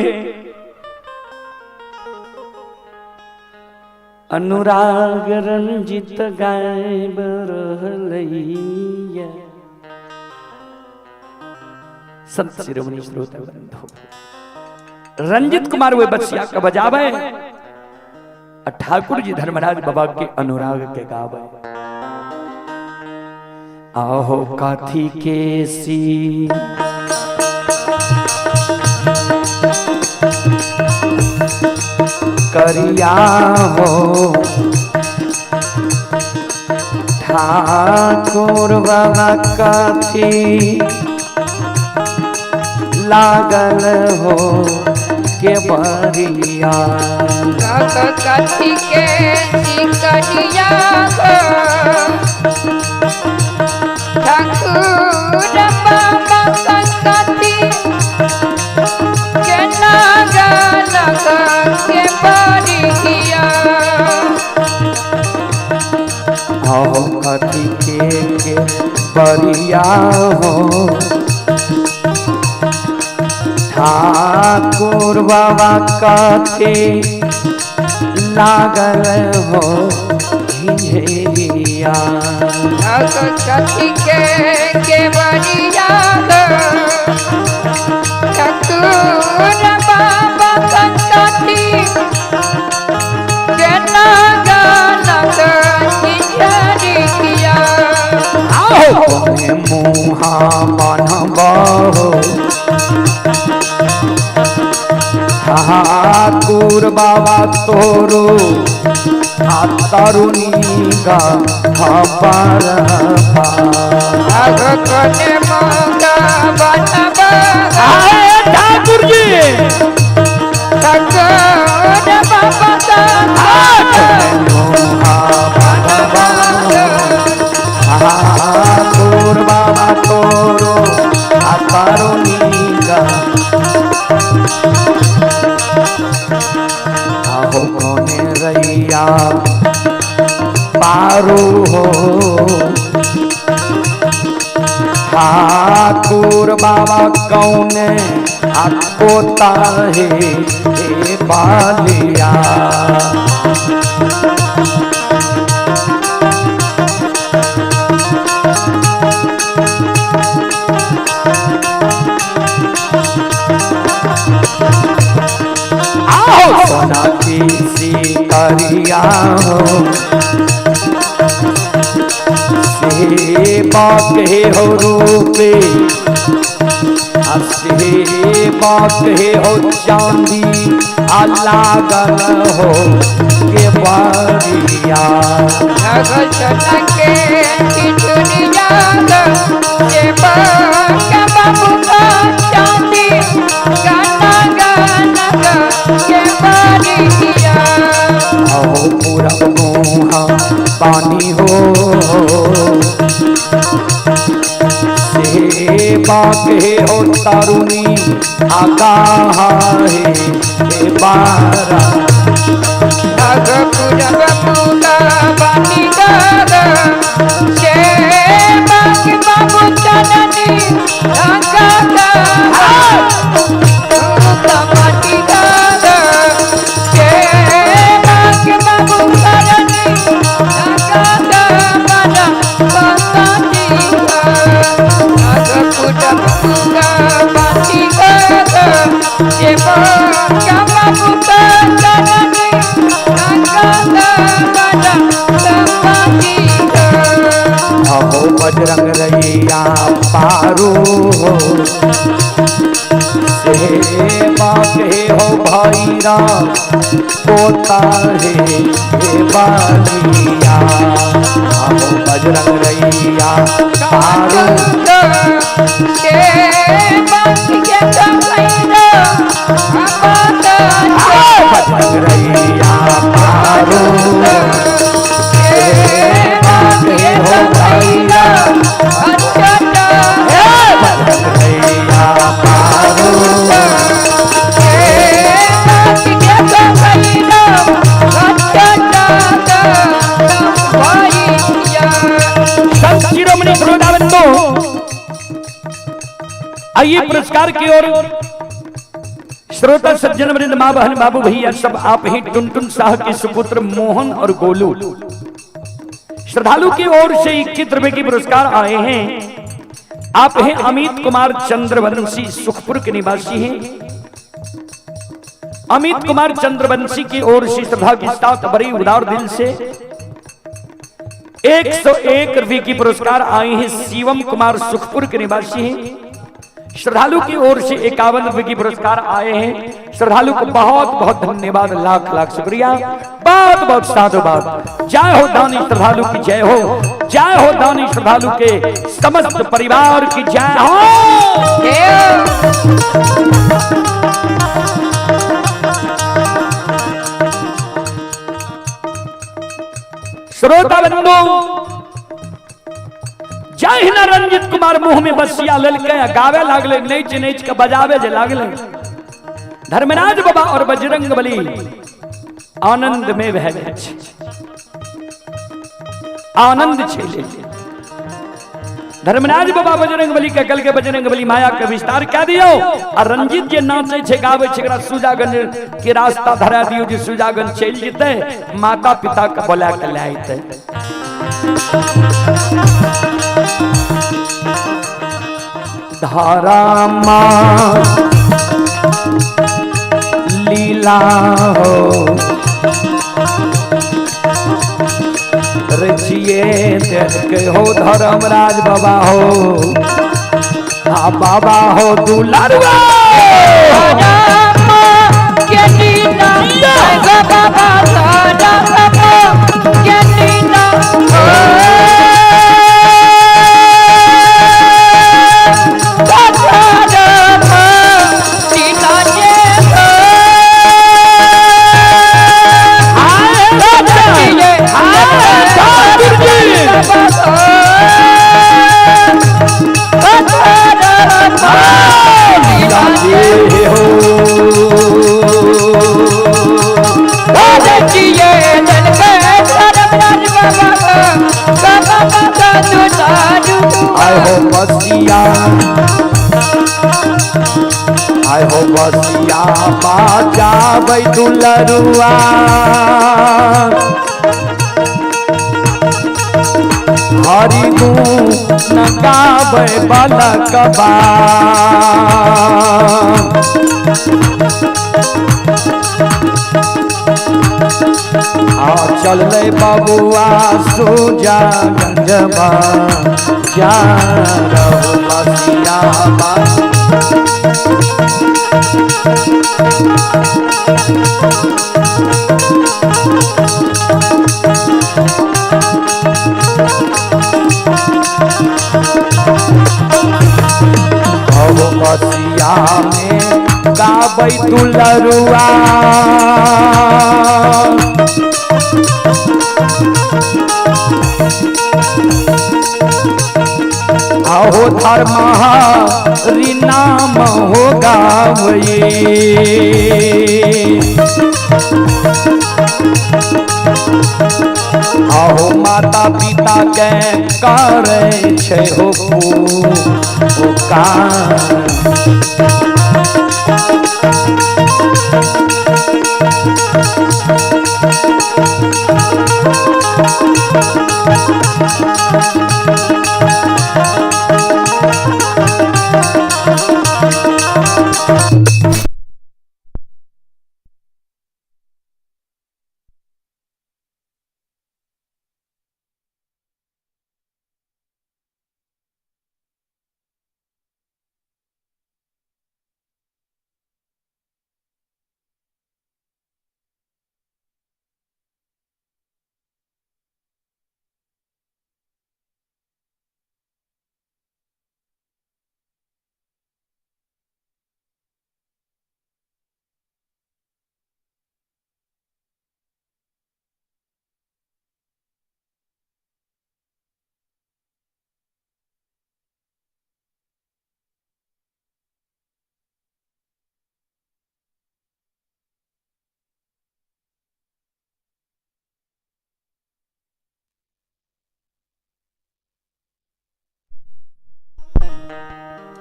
अनुराग रंजित गायब रहलैया। संत शिरोमणि श्रोता बंधु, रंजित कुमार वे बसिया के बजावे और ठाकुर जी धर्मराज बाबा के अनुराग के गावे। आहो काथी के सी करिया हो ठाकुर बाबा काथी लागल हो के बरिया, कथी के सिकरिया हो ठाकुर बाबा कथी के लागल के बरिया, आहो कथी के बरिया हो ठाकुर बाबा कथी लागल हो झिझिया। कथी के केवड़िया ठाकुर बाबा कथी के लागल झिझिया। आओ कोने मुहा बनबो ठाकुर बाबा तोरो आ तरुणी गा पर। कोने मुहा बनबो ठाकुर जी ठाकुर बाबा ठाकुर बाबा तोरो आ तरुणी गा आहो कोने रैया पारो हो ठाकुर बाबा कौने आपको ताहे हे बालिया। आओ सोना की सी करिया हो सेवक हे हो रूपे सेवक हे हो चांदी आ लागल हो के बारिया। के चुनिया सेवक बाबू का चांदी गाना गाना के बारिया। आओ पूरब मुहा पानी हो सेवक हे हो तरुणी आगाह हे बारा। पूरब मुहा पानी सेवक बाबू चननी गाना पानी सेवक बाबू चननी गाना पानी पूरब मुहा पानी सेवक बाबू चननी गाना पानी। अहो बजरंग रैया पारो हो सेवक हे हो भैरा पोता हे बालिया। अहो बजरंग रैया पारो बजरंग रैया पारो सेवक हे हो भैरा बजरंग रैया पारो। संत शिरोमणि वृंदावन आइए पुरस्कार की ओर श्रोता सज्जन वृंद माँ बहन बाबू भैया सब आप ही टुनटुन शाह के सुपुत्र मोहन और गोलू श्रद्धालु की ओर से 21 रुपए की पुरस्कार आए हैं। आप हैं अमित कुमार चंद्रवंशी सुखपुर के निवासी हैं। अमित कुमार चंद्रवंशी की ओर से श्रद्धा के साथ बड़ी उदार दिल से 101 रुपए की पुरस्कार आए हैं। शिवम कुमार सुखपुर के निवासी हैं। श्रद्धालु की ओर से 51 रुपए की पुरस्कार आए हैं। श्रद्धालु को बहुत बहुत धन्यवाद, लाख लाख शुक्रिया, बहुत बहुत साधुवाद। जय हो दानी श्रद्धालु की जय हो, जय हो दानी श्रद्धालु के समस्त परिवार की जय हो। श्रोता बंधु जहिना रंजित कुमार मुंह में बसिया ललके गावे लागले, नैच नैच के बजावे जे लागले, धर्मराज बाबा और बजरंग बली आनंद में बह गए, आनंद छेले। धर्मराज बाबा बजरंग बली के कल के बजरंग बली माया के विस्तार कह दियो आ रंजीत जे नाचे छे गावे छे एकरा सुजागंज के रास्ता धरा दियो जे सुजागंज चलि जेतै, माता पिता के बोला के लाइते। धारा मां लीला हो रचिए के हो धर्मराज बाबा हो आ बाबा हो दुलारुआ आय हो बसिया, आय हो बसिया बाजाबै दुलरुआ हरि गुण गाबै बालकबा। आ चललै बबुआ सुजागंजबा जा रहो बसिया बा। बसिया में गाबै दुलरुआ आहो धर्म हरि नाम हो गावई। आहो माता पिता के करे छे हो पुकार।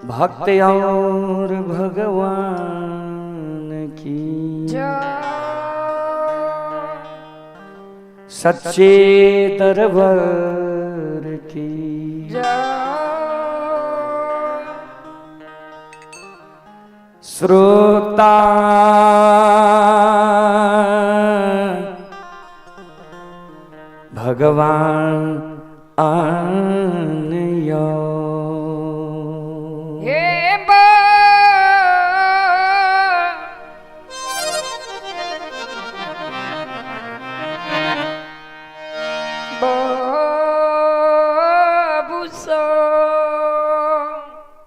भक्त और भगवान की सच्चे दरबार की श्रोता भगवान आनयो।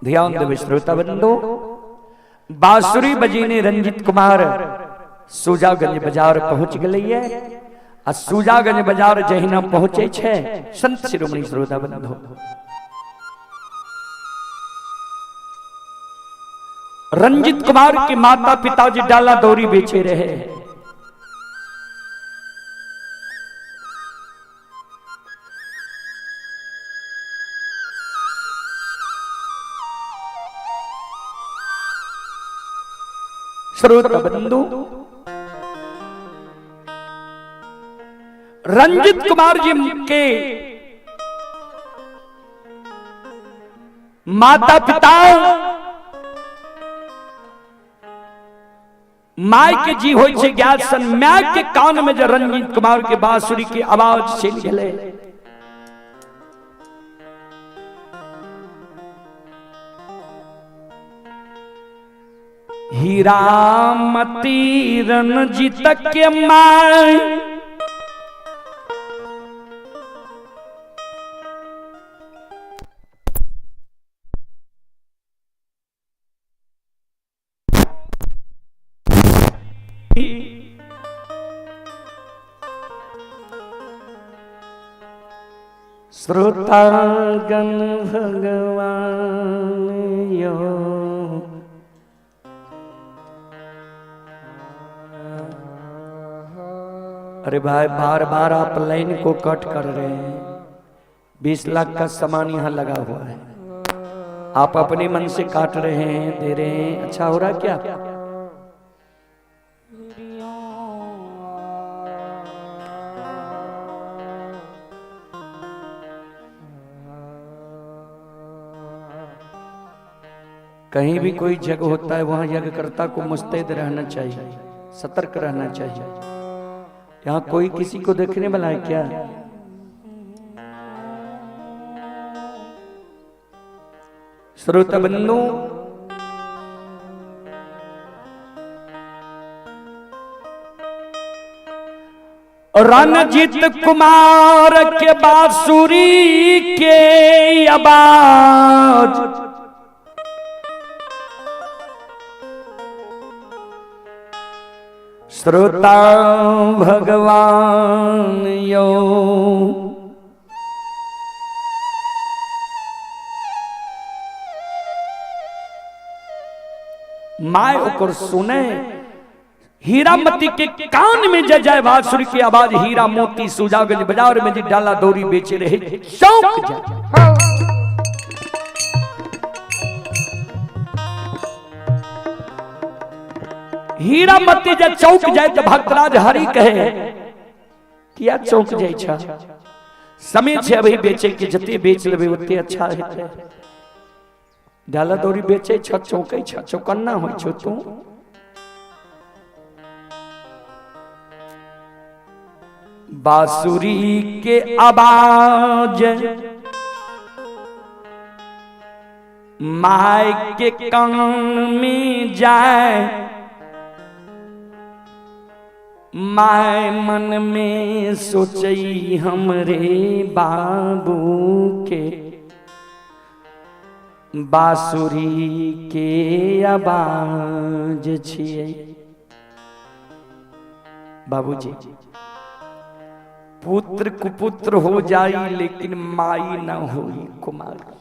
ध्यान देवे श्रोता बंधु, बांसुरी बजीने रंजित कुमार सुजागंज बाजार पहुंच गए। आ सुजागंज बाजार जहिना पहुंचे छे संत शिरोमणि श्रोता बंधु रंजित कुमार के माता पिताजी डाला दौरी बेचे रहे। श्रोता बंधु, रंजित कुमार जी के माता पिता my के जी होइ छै ज्ञात सन my के कान में जे रंजीत कुमार के बांसुरी के आवाज चलि गेलै। हीरामती रणजीत के my श्रोतागण भगवान यो। अरे भाई, बार बार आप लाइन को कट कर रहे हैं। 20 लाख का सामान यहाँ लगा हुआ है, आप अपने मन से काट रहे हैं, दे रहे हैं। अच्छा हो रहा क्या? कहीं भी कोई यज्ञ होता है वहां यज्ञकर्ता को मुस्तैद रहना चाहिए, सतर्क रहना चाहिए। यहाँ कोई किसी को देखने वाला है क्या? श्रोता बंधु, रणजीत कुमार के बांसुरी के आवाज श्रोता भगवान यो। My ओकर सुने हीरामती के कान में जय जय बांसुरी की आवाज। हीरा मोती सुजागंज बाजार में जी डाला डोरी बेचे रहे चौंक जाए। हीरामती जब चौक जाए तो भक्तराज हरि कहे किया चौक जाए छा, समय छे अभी बेचे के, जते बेच लेबे ओते अच्छा हेतै। डाला दौरी बेचे छ, चौकै छ, चौकन्ना होइ छौ तू। बांसुरी के आवाज my के कान में जाए, my मन में सोचई हमरे बाबू के बांसुरी के आवाज छियै। बाबूजी, पुत्र कुपुत्र हो जाई लेकिन माई न होई कुमारी।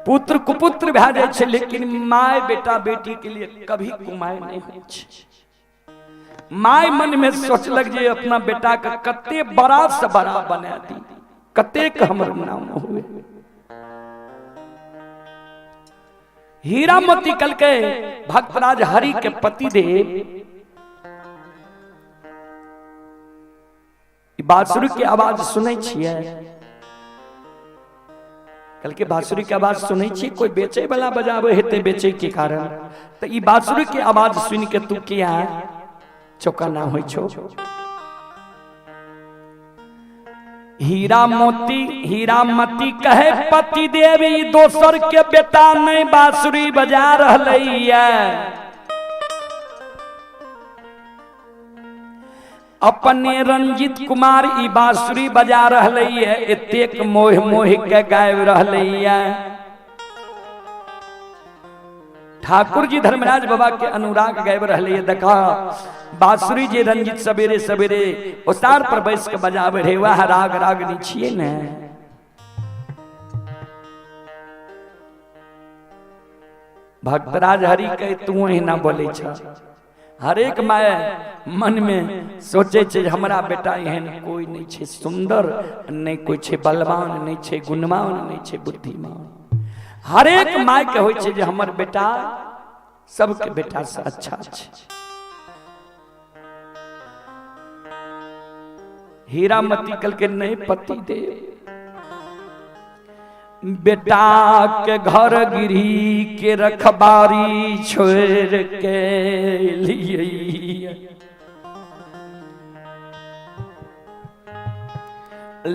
पुत्र कुपुत्र भए जाइ छै लेकिन my बेटा बेटी के लिए कभी कुमाय नहीं होइ छै। My मन में सोचलक जे अपना बेटा के कते बड़ा से बड़ा बना दी, कतेक हमर नाम हुए। हीरामती कल के भक्तराज हरि के पति देव बांसुरी के आवाज सुनै छियै। कल के बांसुरी के आवाज सुनै छी, कोई बेचे वाला बजावे हेतै बेचे के कारण, तो ई बांसुरी के आवाज सुन के तू किया चौकन्ना होइ छौ। हीरा मोती हीरामती कहे पति देवी दोसर के बेटा नहीं बांसुरी बजा रहलै। अपने रंजित कुमार ई बांसुरी बजा रहलै, एतेक मोह मोह के गाबि रहलै। ठाकुर जी धर्मराज बाबा के अनुराग गाबि रहलै। देखा बांसुरी जे रंजित सवेरे सवेरे ओसार पर बैस के बजावे रहे, वह राग रागनी छियै ने। भक्तराज हरि के तू एहिना बोलै छ। हरेक my मन में सोचे छे हमरा बेटा एहन कोई नहीं छे सुंदर, नहीं कोई छे बलवान, नहीं छे गुणवान, नहीं छे बुद्धिमान। हरेक my के होइ छे जे हमर बेटा सबके बेटा से अच्छा छै। हीरामती कल के नहीं पति दे बेटा के घर गिरी के रखबारी छोड़ के लिए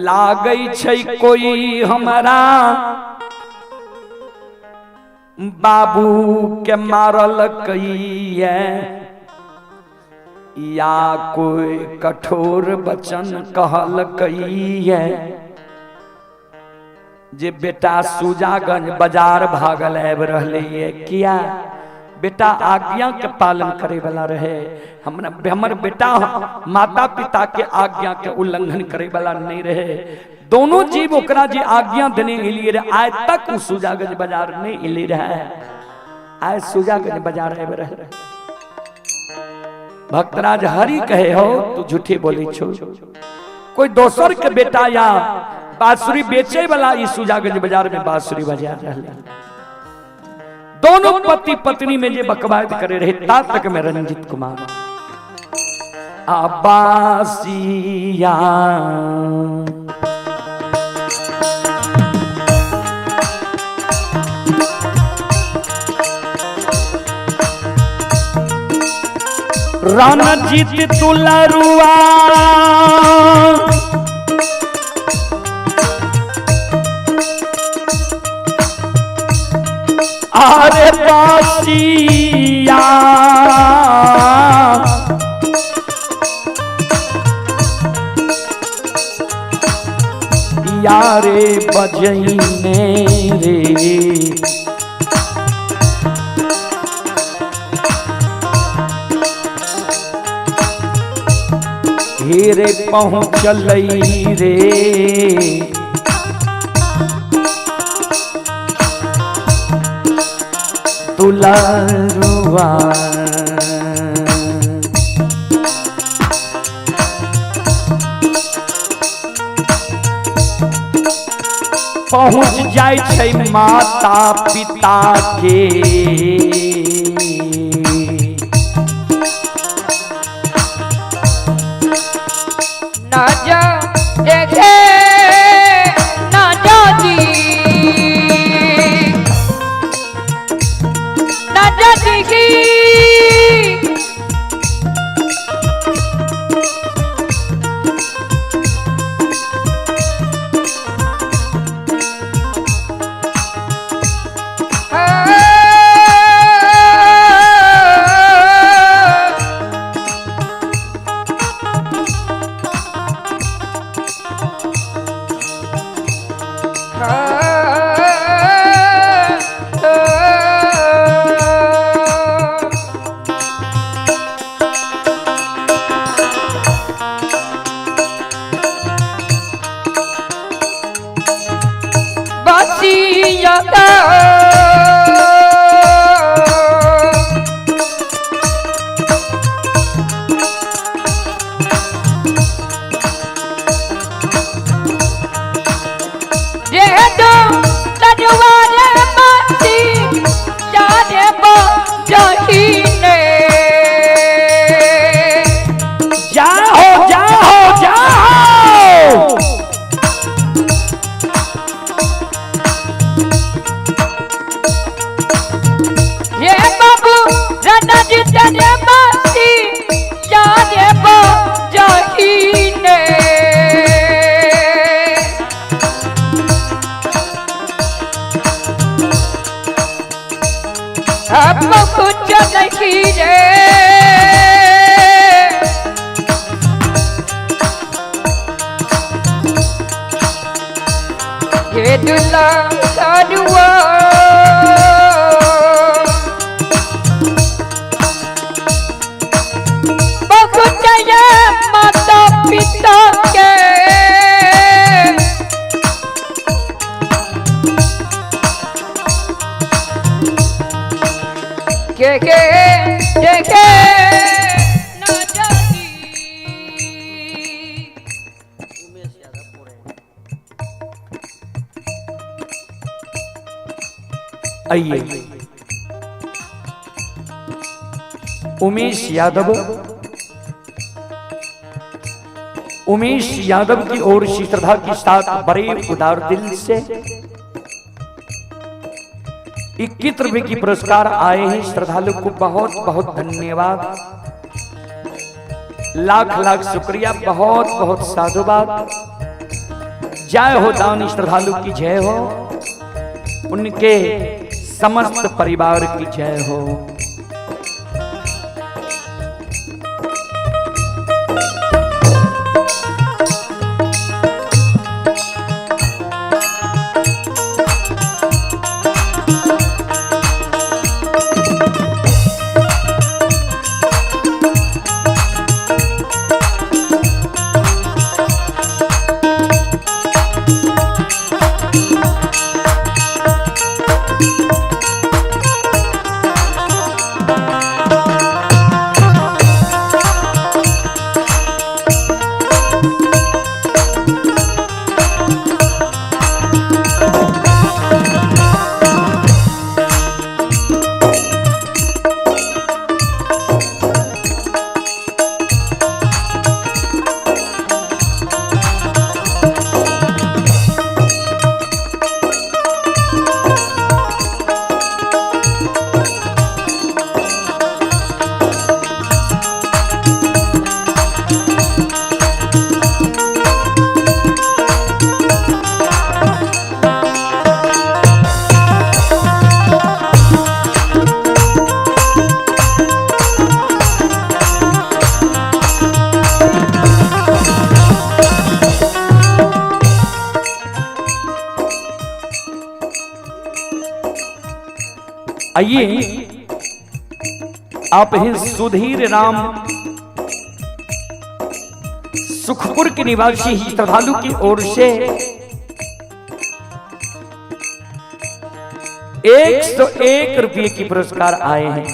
लागै छै कोई हमारा बाबू के मारल कइए या कोई कठोर वचन कहल कइए जे बेटा सुजागंज बाजार भागल आबि रहलै। किया बेटा आज्ञा के पालन करे वाला रहे, हमर बेटा माता पिता के आज्ञा के उल्लंघन करे वाला नहीं रहे। दोनों जीव ओकरा जे आज्ञा देने एलिए रहे आइ तक उ सुजागंज बाजार नहीं एले रहे, आइ सुजागंज बाजार आबि रहे। भक्तराज हरि कहे हो तू झूठे बोले छो, कोई दोसर के बेटा या बांसुरी बेचे वाला ई सुजागंज बाजार में बांसुरी बजा रहे। दोनों पति पत्नी में जे बकवाद करे रहे ता तक में रंजित कुमार आबासिया रणजीत तुलरुआ अरे बासिया यारे बजैने रे हेरे पहुँचल रे दुलारुआ। पहुँच जाय छै माता पिता के ना जा देखे ना जाती ना जाती की जाओ जाओ जाओ ये बाबू राणा जी तेरे बासी यारे बजाहीने अब कुछ नहीं रे ये दुल्हा सारुआ बहुत ये माता पिता के के के के के ना जाती। आइए उमेश यादव, उमेश यादव की ओर से श्रद्धा के साथ बड़े उदार दिल से 21 रुपए की पुरस्कार आए हैं। श्रद्धालु को बहुत बहुत धन्यवाद, लाख लाख शुक्रिया, बहुत बहुत साधुवाद। जय हो दानी श्रद्धालु की जय हो, उनके समस्त परिवार की जय हो। आइए आप हैं सुधीर राम सुखपुर के निवासी श्रद्धालु की ओर से 101 रुपये की पुरस्कार आए हैं।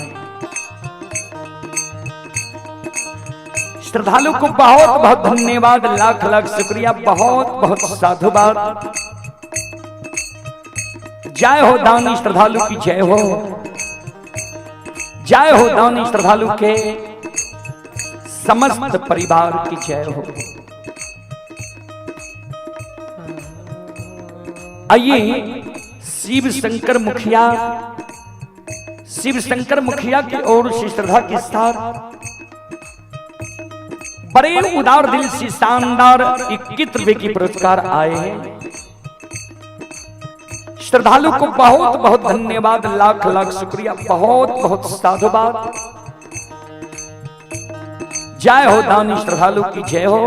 श्रद्धालु को बहुत बहुत धन्यवाद, लाख लाख शुक्रिया, बहुत बहुत साधुवाद। जय हो दानी श्रद्धालु की जय हो, जय हो दानी श्रद्धालु के समस्त परिवार की जय हो। आइए शिव शंकर मुखिया, शिव शंकर मुखिया की ओर से श्रद्धा के साथ बड़े उदार दिल से शानदार 21 रुपए की पुरस्कार आए हैं। श्रद्धालु को बहुत बहुत धन्यवाद, लाख लाख शुक्रिया, बहुत बहुत साधुवाद। जय हो दानी श्रद्धालु की जय हो,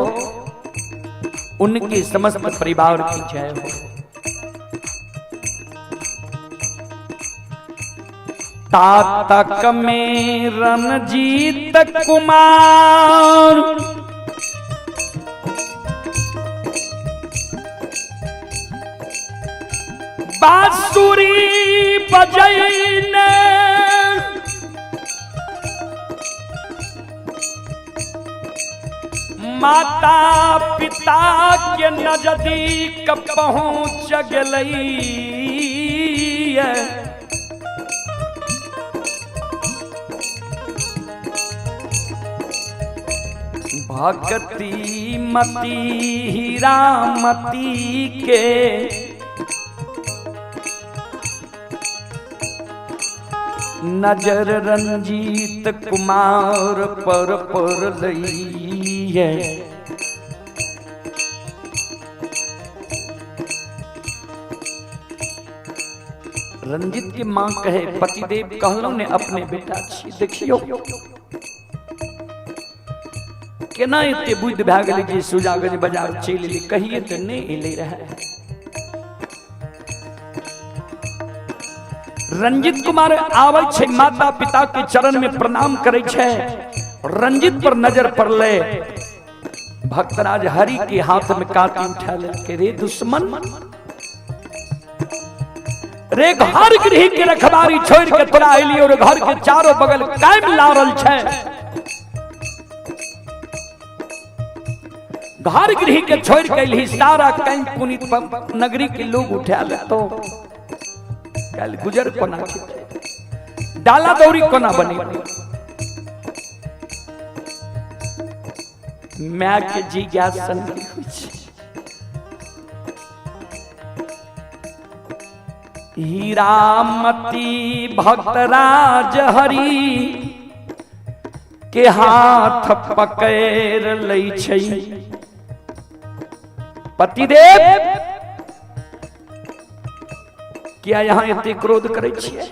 उनके समस्त परिवार की जय हो। तातक में रणजीत कुमार, बांसुरी बजैने, माता पिता के नजदीक पहुंच गेलै। भक्ति मती हीरामती के नजर रंजीत कुमार पर पड़लैये। रंजीत की मां कहे पतिदेव कहलो ने अपने बेटा छी देखियो केना एते बुद्धि भए गेलै जे सुजागंज बाजार चलि एलै, कहिए तऽ नहि एलै रहए। रंजीत कुमार आबै छै, माता पिता के चरण में प्रणाम करै छै। रंजीत पर नजर पड़लै, भक्तराज हरि के हाथ में काटी उठा लेलकै, रे दुश्मन, रे घर गृह के रखबारी छोड़ के तोरा एलियो और घर के चारों बगल कायम लारल छै। घर गृह के छोड़ के एलही, सारा कैंप पुनीत नगरी के लोग उठा लेतो, काल्हि गुजर कोना खेतै, डाला दौरी कोना बनेबै। My के जिज्ञासा नहि होइ छै। हीरामती भक्तराज हरि के हाथ पकड़ लै छै। पतिदेव किया यहाँ एते क्रोध करै छियै?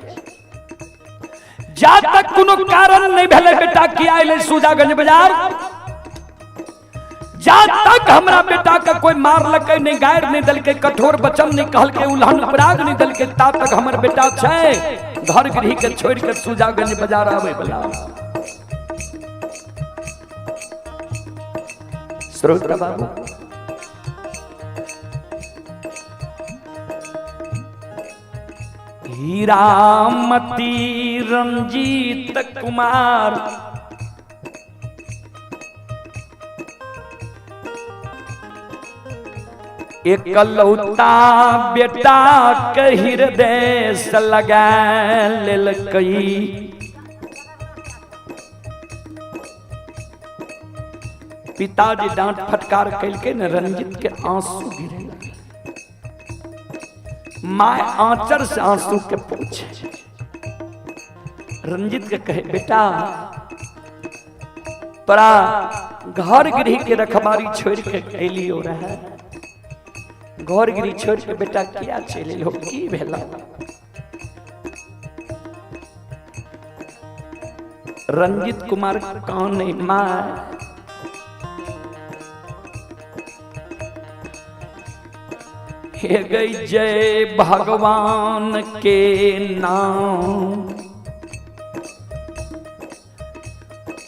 जा तक कोनो कारण नहीं भेलै बेटा किया अयलै सुजागंज बाजार, जा तक हमरा बेटा के कोई मारलकै नहीं, गारि नहीं देलकै, कठोर वचन नहीं कहलकै, उल्हन पराग नहीं देलकै, ता तक हमर बेटा छै घर गृह के छोड़ के सुजागंज बाजार आबै वाला। श्रोता बाबू, हीरामती रंजीत कुमार एकलौता बेटा के हृदय से लगा लेलकै। पिताजी डांट फटकार कैलकै ने, रंजीत के आंसू गिरे लगल। My आंचर से आंसू के पूछे, रंजीत के कहे बेटा तोरा घर गृह के रखबारी छोड़ के अलियो रहे, घर गृह छोड़ के बेटा किया चलि एलहो, की भेला? रंजीत कुमार काने my hey गई जय भगवान के नाम,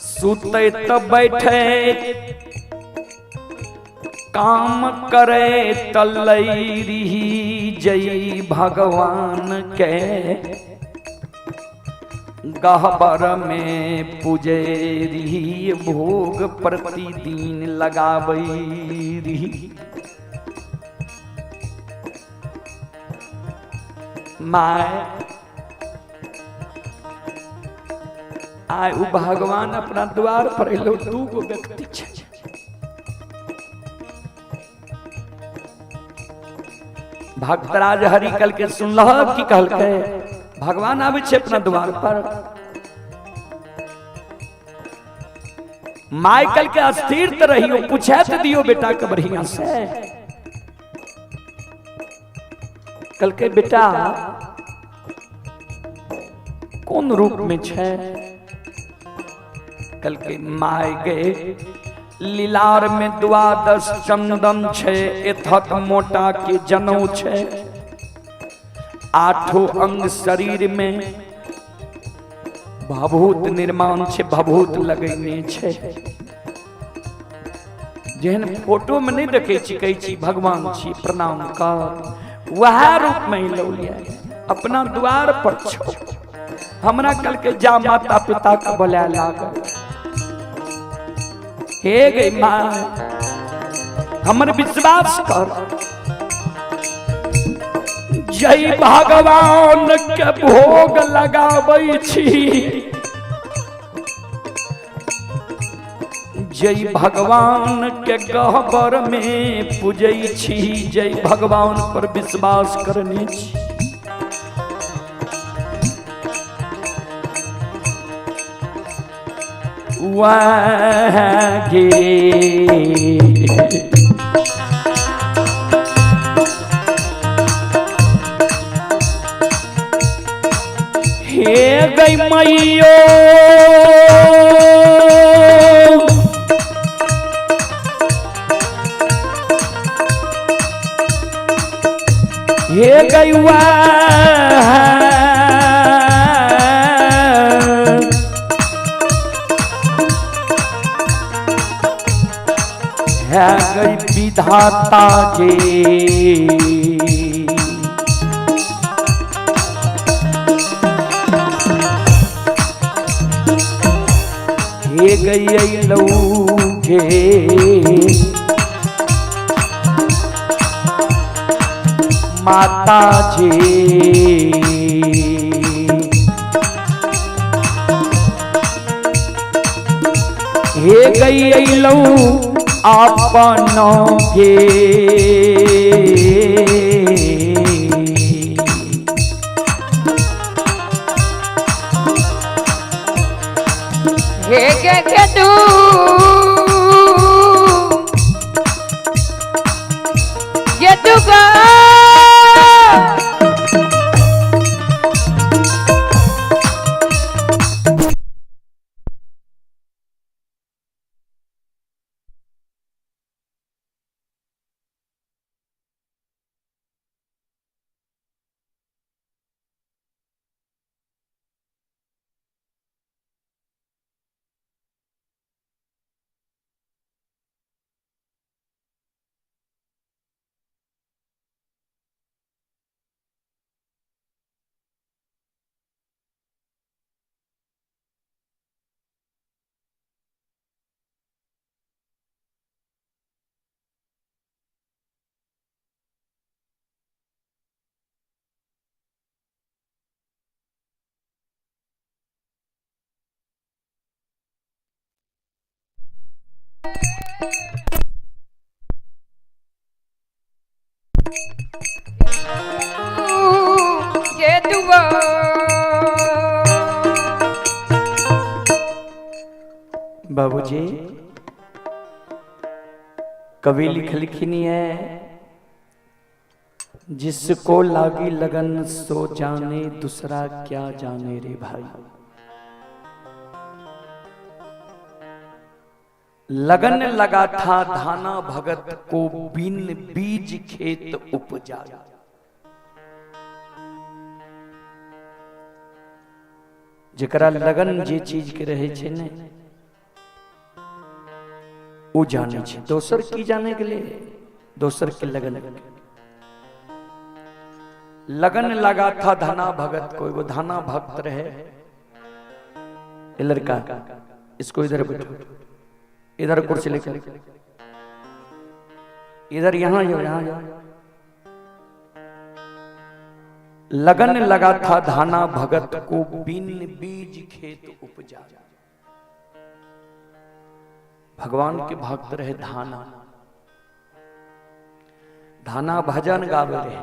सुते त बैठे काम करे त लई जय भगवान के, गहबर में पुजेरी भोग प्रतिदिन लगाबई। My आय उ भगवान अपना द्वार पर एलो, दू गो व्यक्ति छै। भक्तराज हरि कल के सुनलह की कहलकै, भगवान आबै छै अपना द्वार पर। My कल के अस्थिर त रहियो, पूछे त दियो बेटा के बढ़िया से। कल के बेटा कौन रूप में छै? कल के my गे लीलार में द्वादश चंदन छै, एथत मोटा के जनौ छै, आठों अंग शरीर में भभूत निर्माण छै, भभूत लगैने छै। जेहन फोटो में नहीं देखे छी, कहै छी भगवान छी प्रणाम कर, वह रूप में लौलिया अपना द्वार पर छो। हमरा कल के जा माता पिता के बोला लागल, हे गई माँ हमर विश्वास कर, जय भगवान के भोग लगाबै छी, जय भगवान के गहबर में पूजै छी, जय भगवान पर विश्वास करने छी। वह गे हे गई मैयो हे गैवा है गई विधाता के, हे गई लौगे माता जी, हे गई लऊ अपनों के। हे गे गे तू ये तू गा। ये दुआ। बाबूजी कवि लिख लिखनी है, जिसको लागी लगन सो जाने, दूसरा क्या जाने रे भाई। लगन लगा था धाना भगत को, बिन बीज खेत उपजा। जकरा लगन जे चीज के रहे छे ने ओ जाने छे, दोसर की जाने के लिए, दोसर के लगन। लगन लगा था धाना भगत को, एगो धाना भक्त रहे। ये लड़का इसको इधर बैठो, इधर कुर्सी लेकर इधर, यहां जाओ, यहां जाओ। लगन लगा था धाना भगत को, बिन बीज खेत उपजा। भगवान के भक्त रहे धाना, धाना भजन गावे रहे।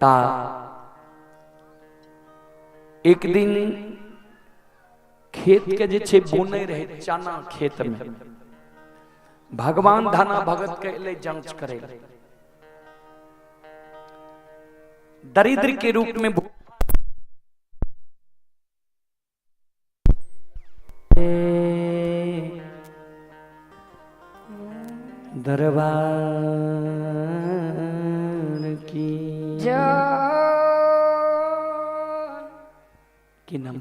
ता एक दिन खेत के जे छे बुने रहे चना खेत में, भगवान धाना भगत के लिए जांच करे। दरिद्र के रूप में दरबार की जय की नाम।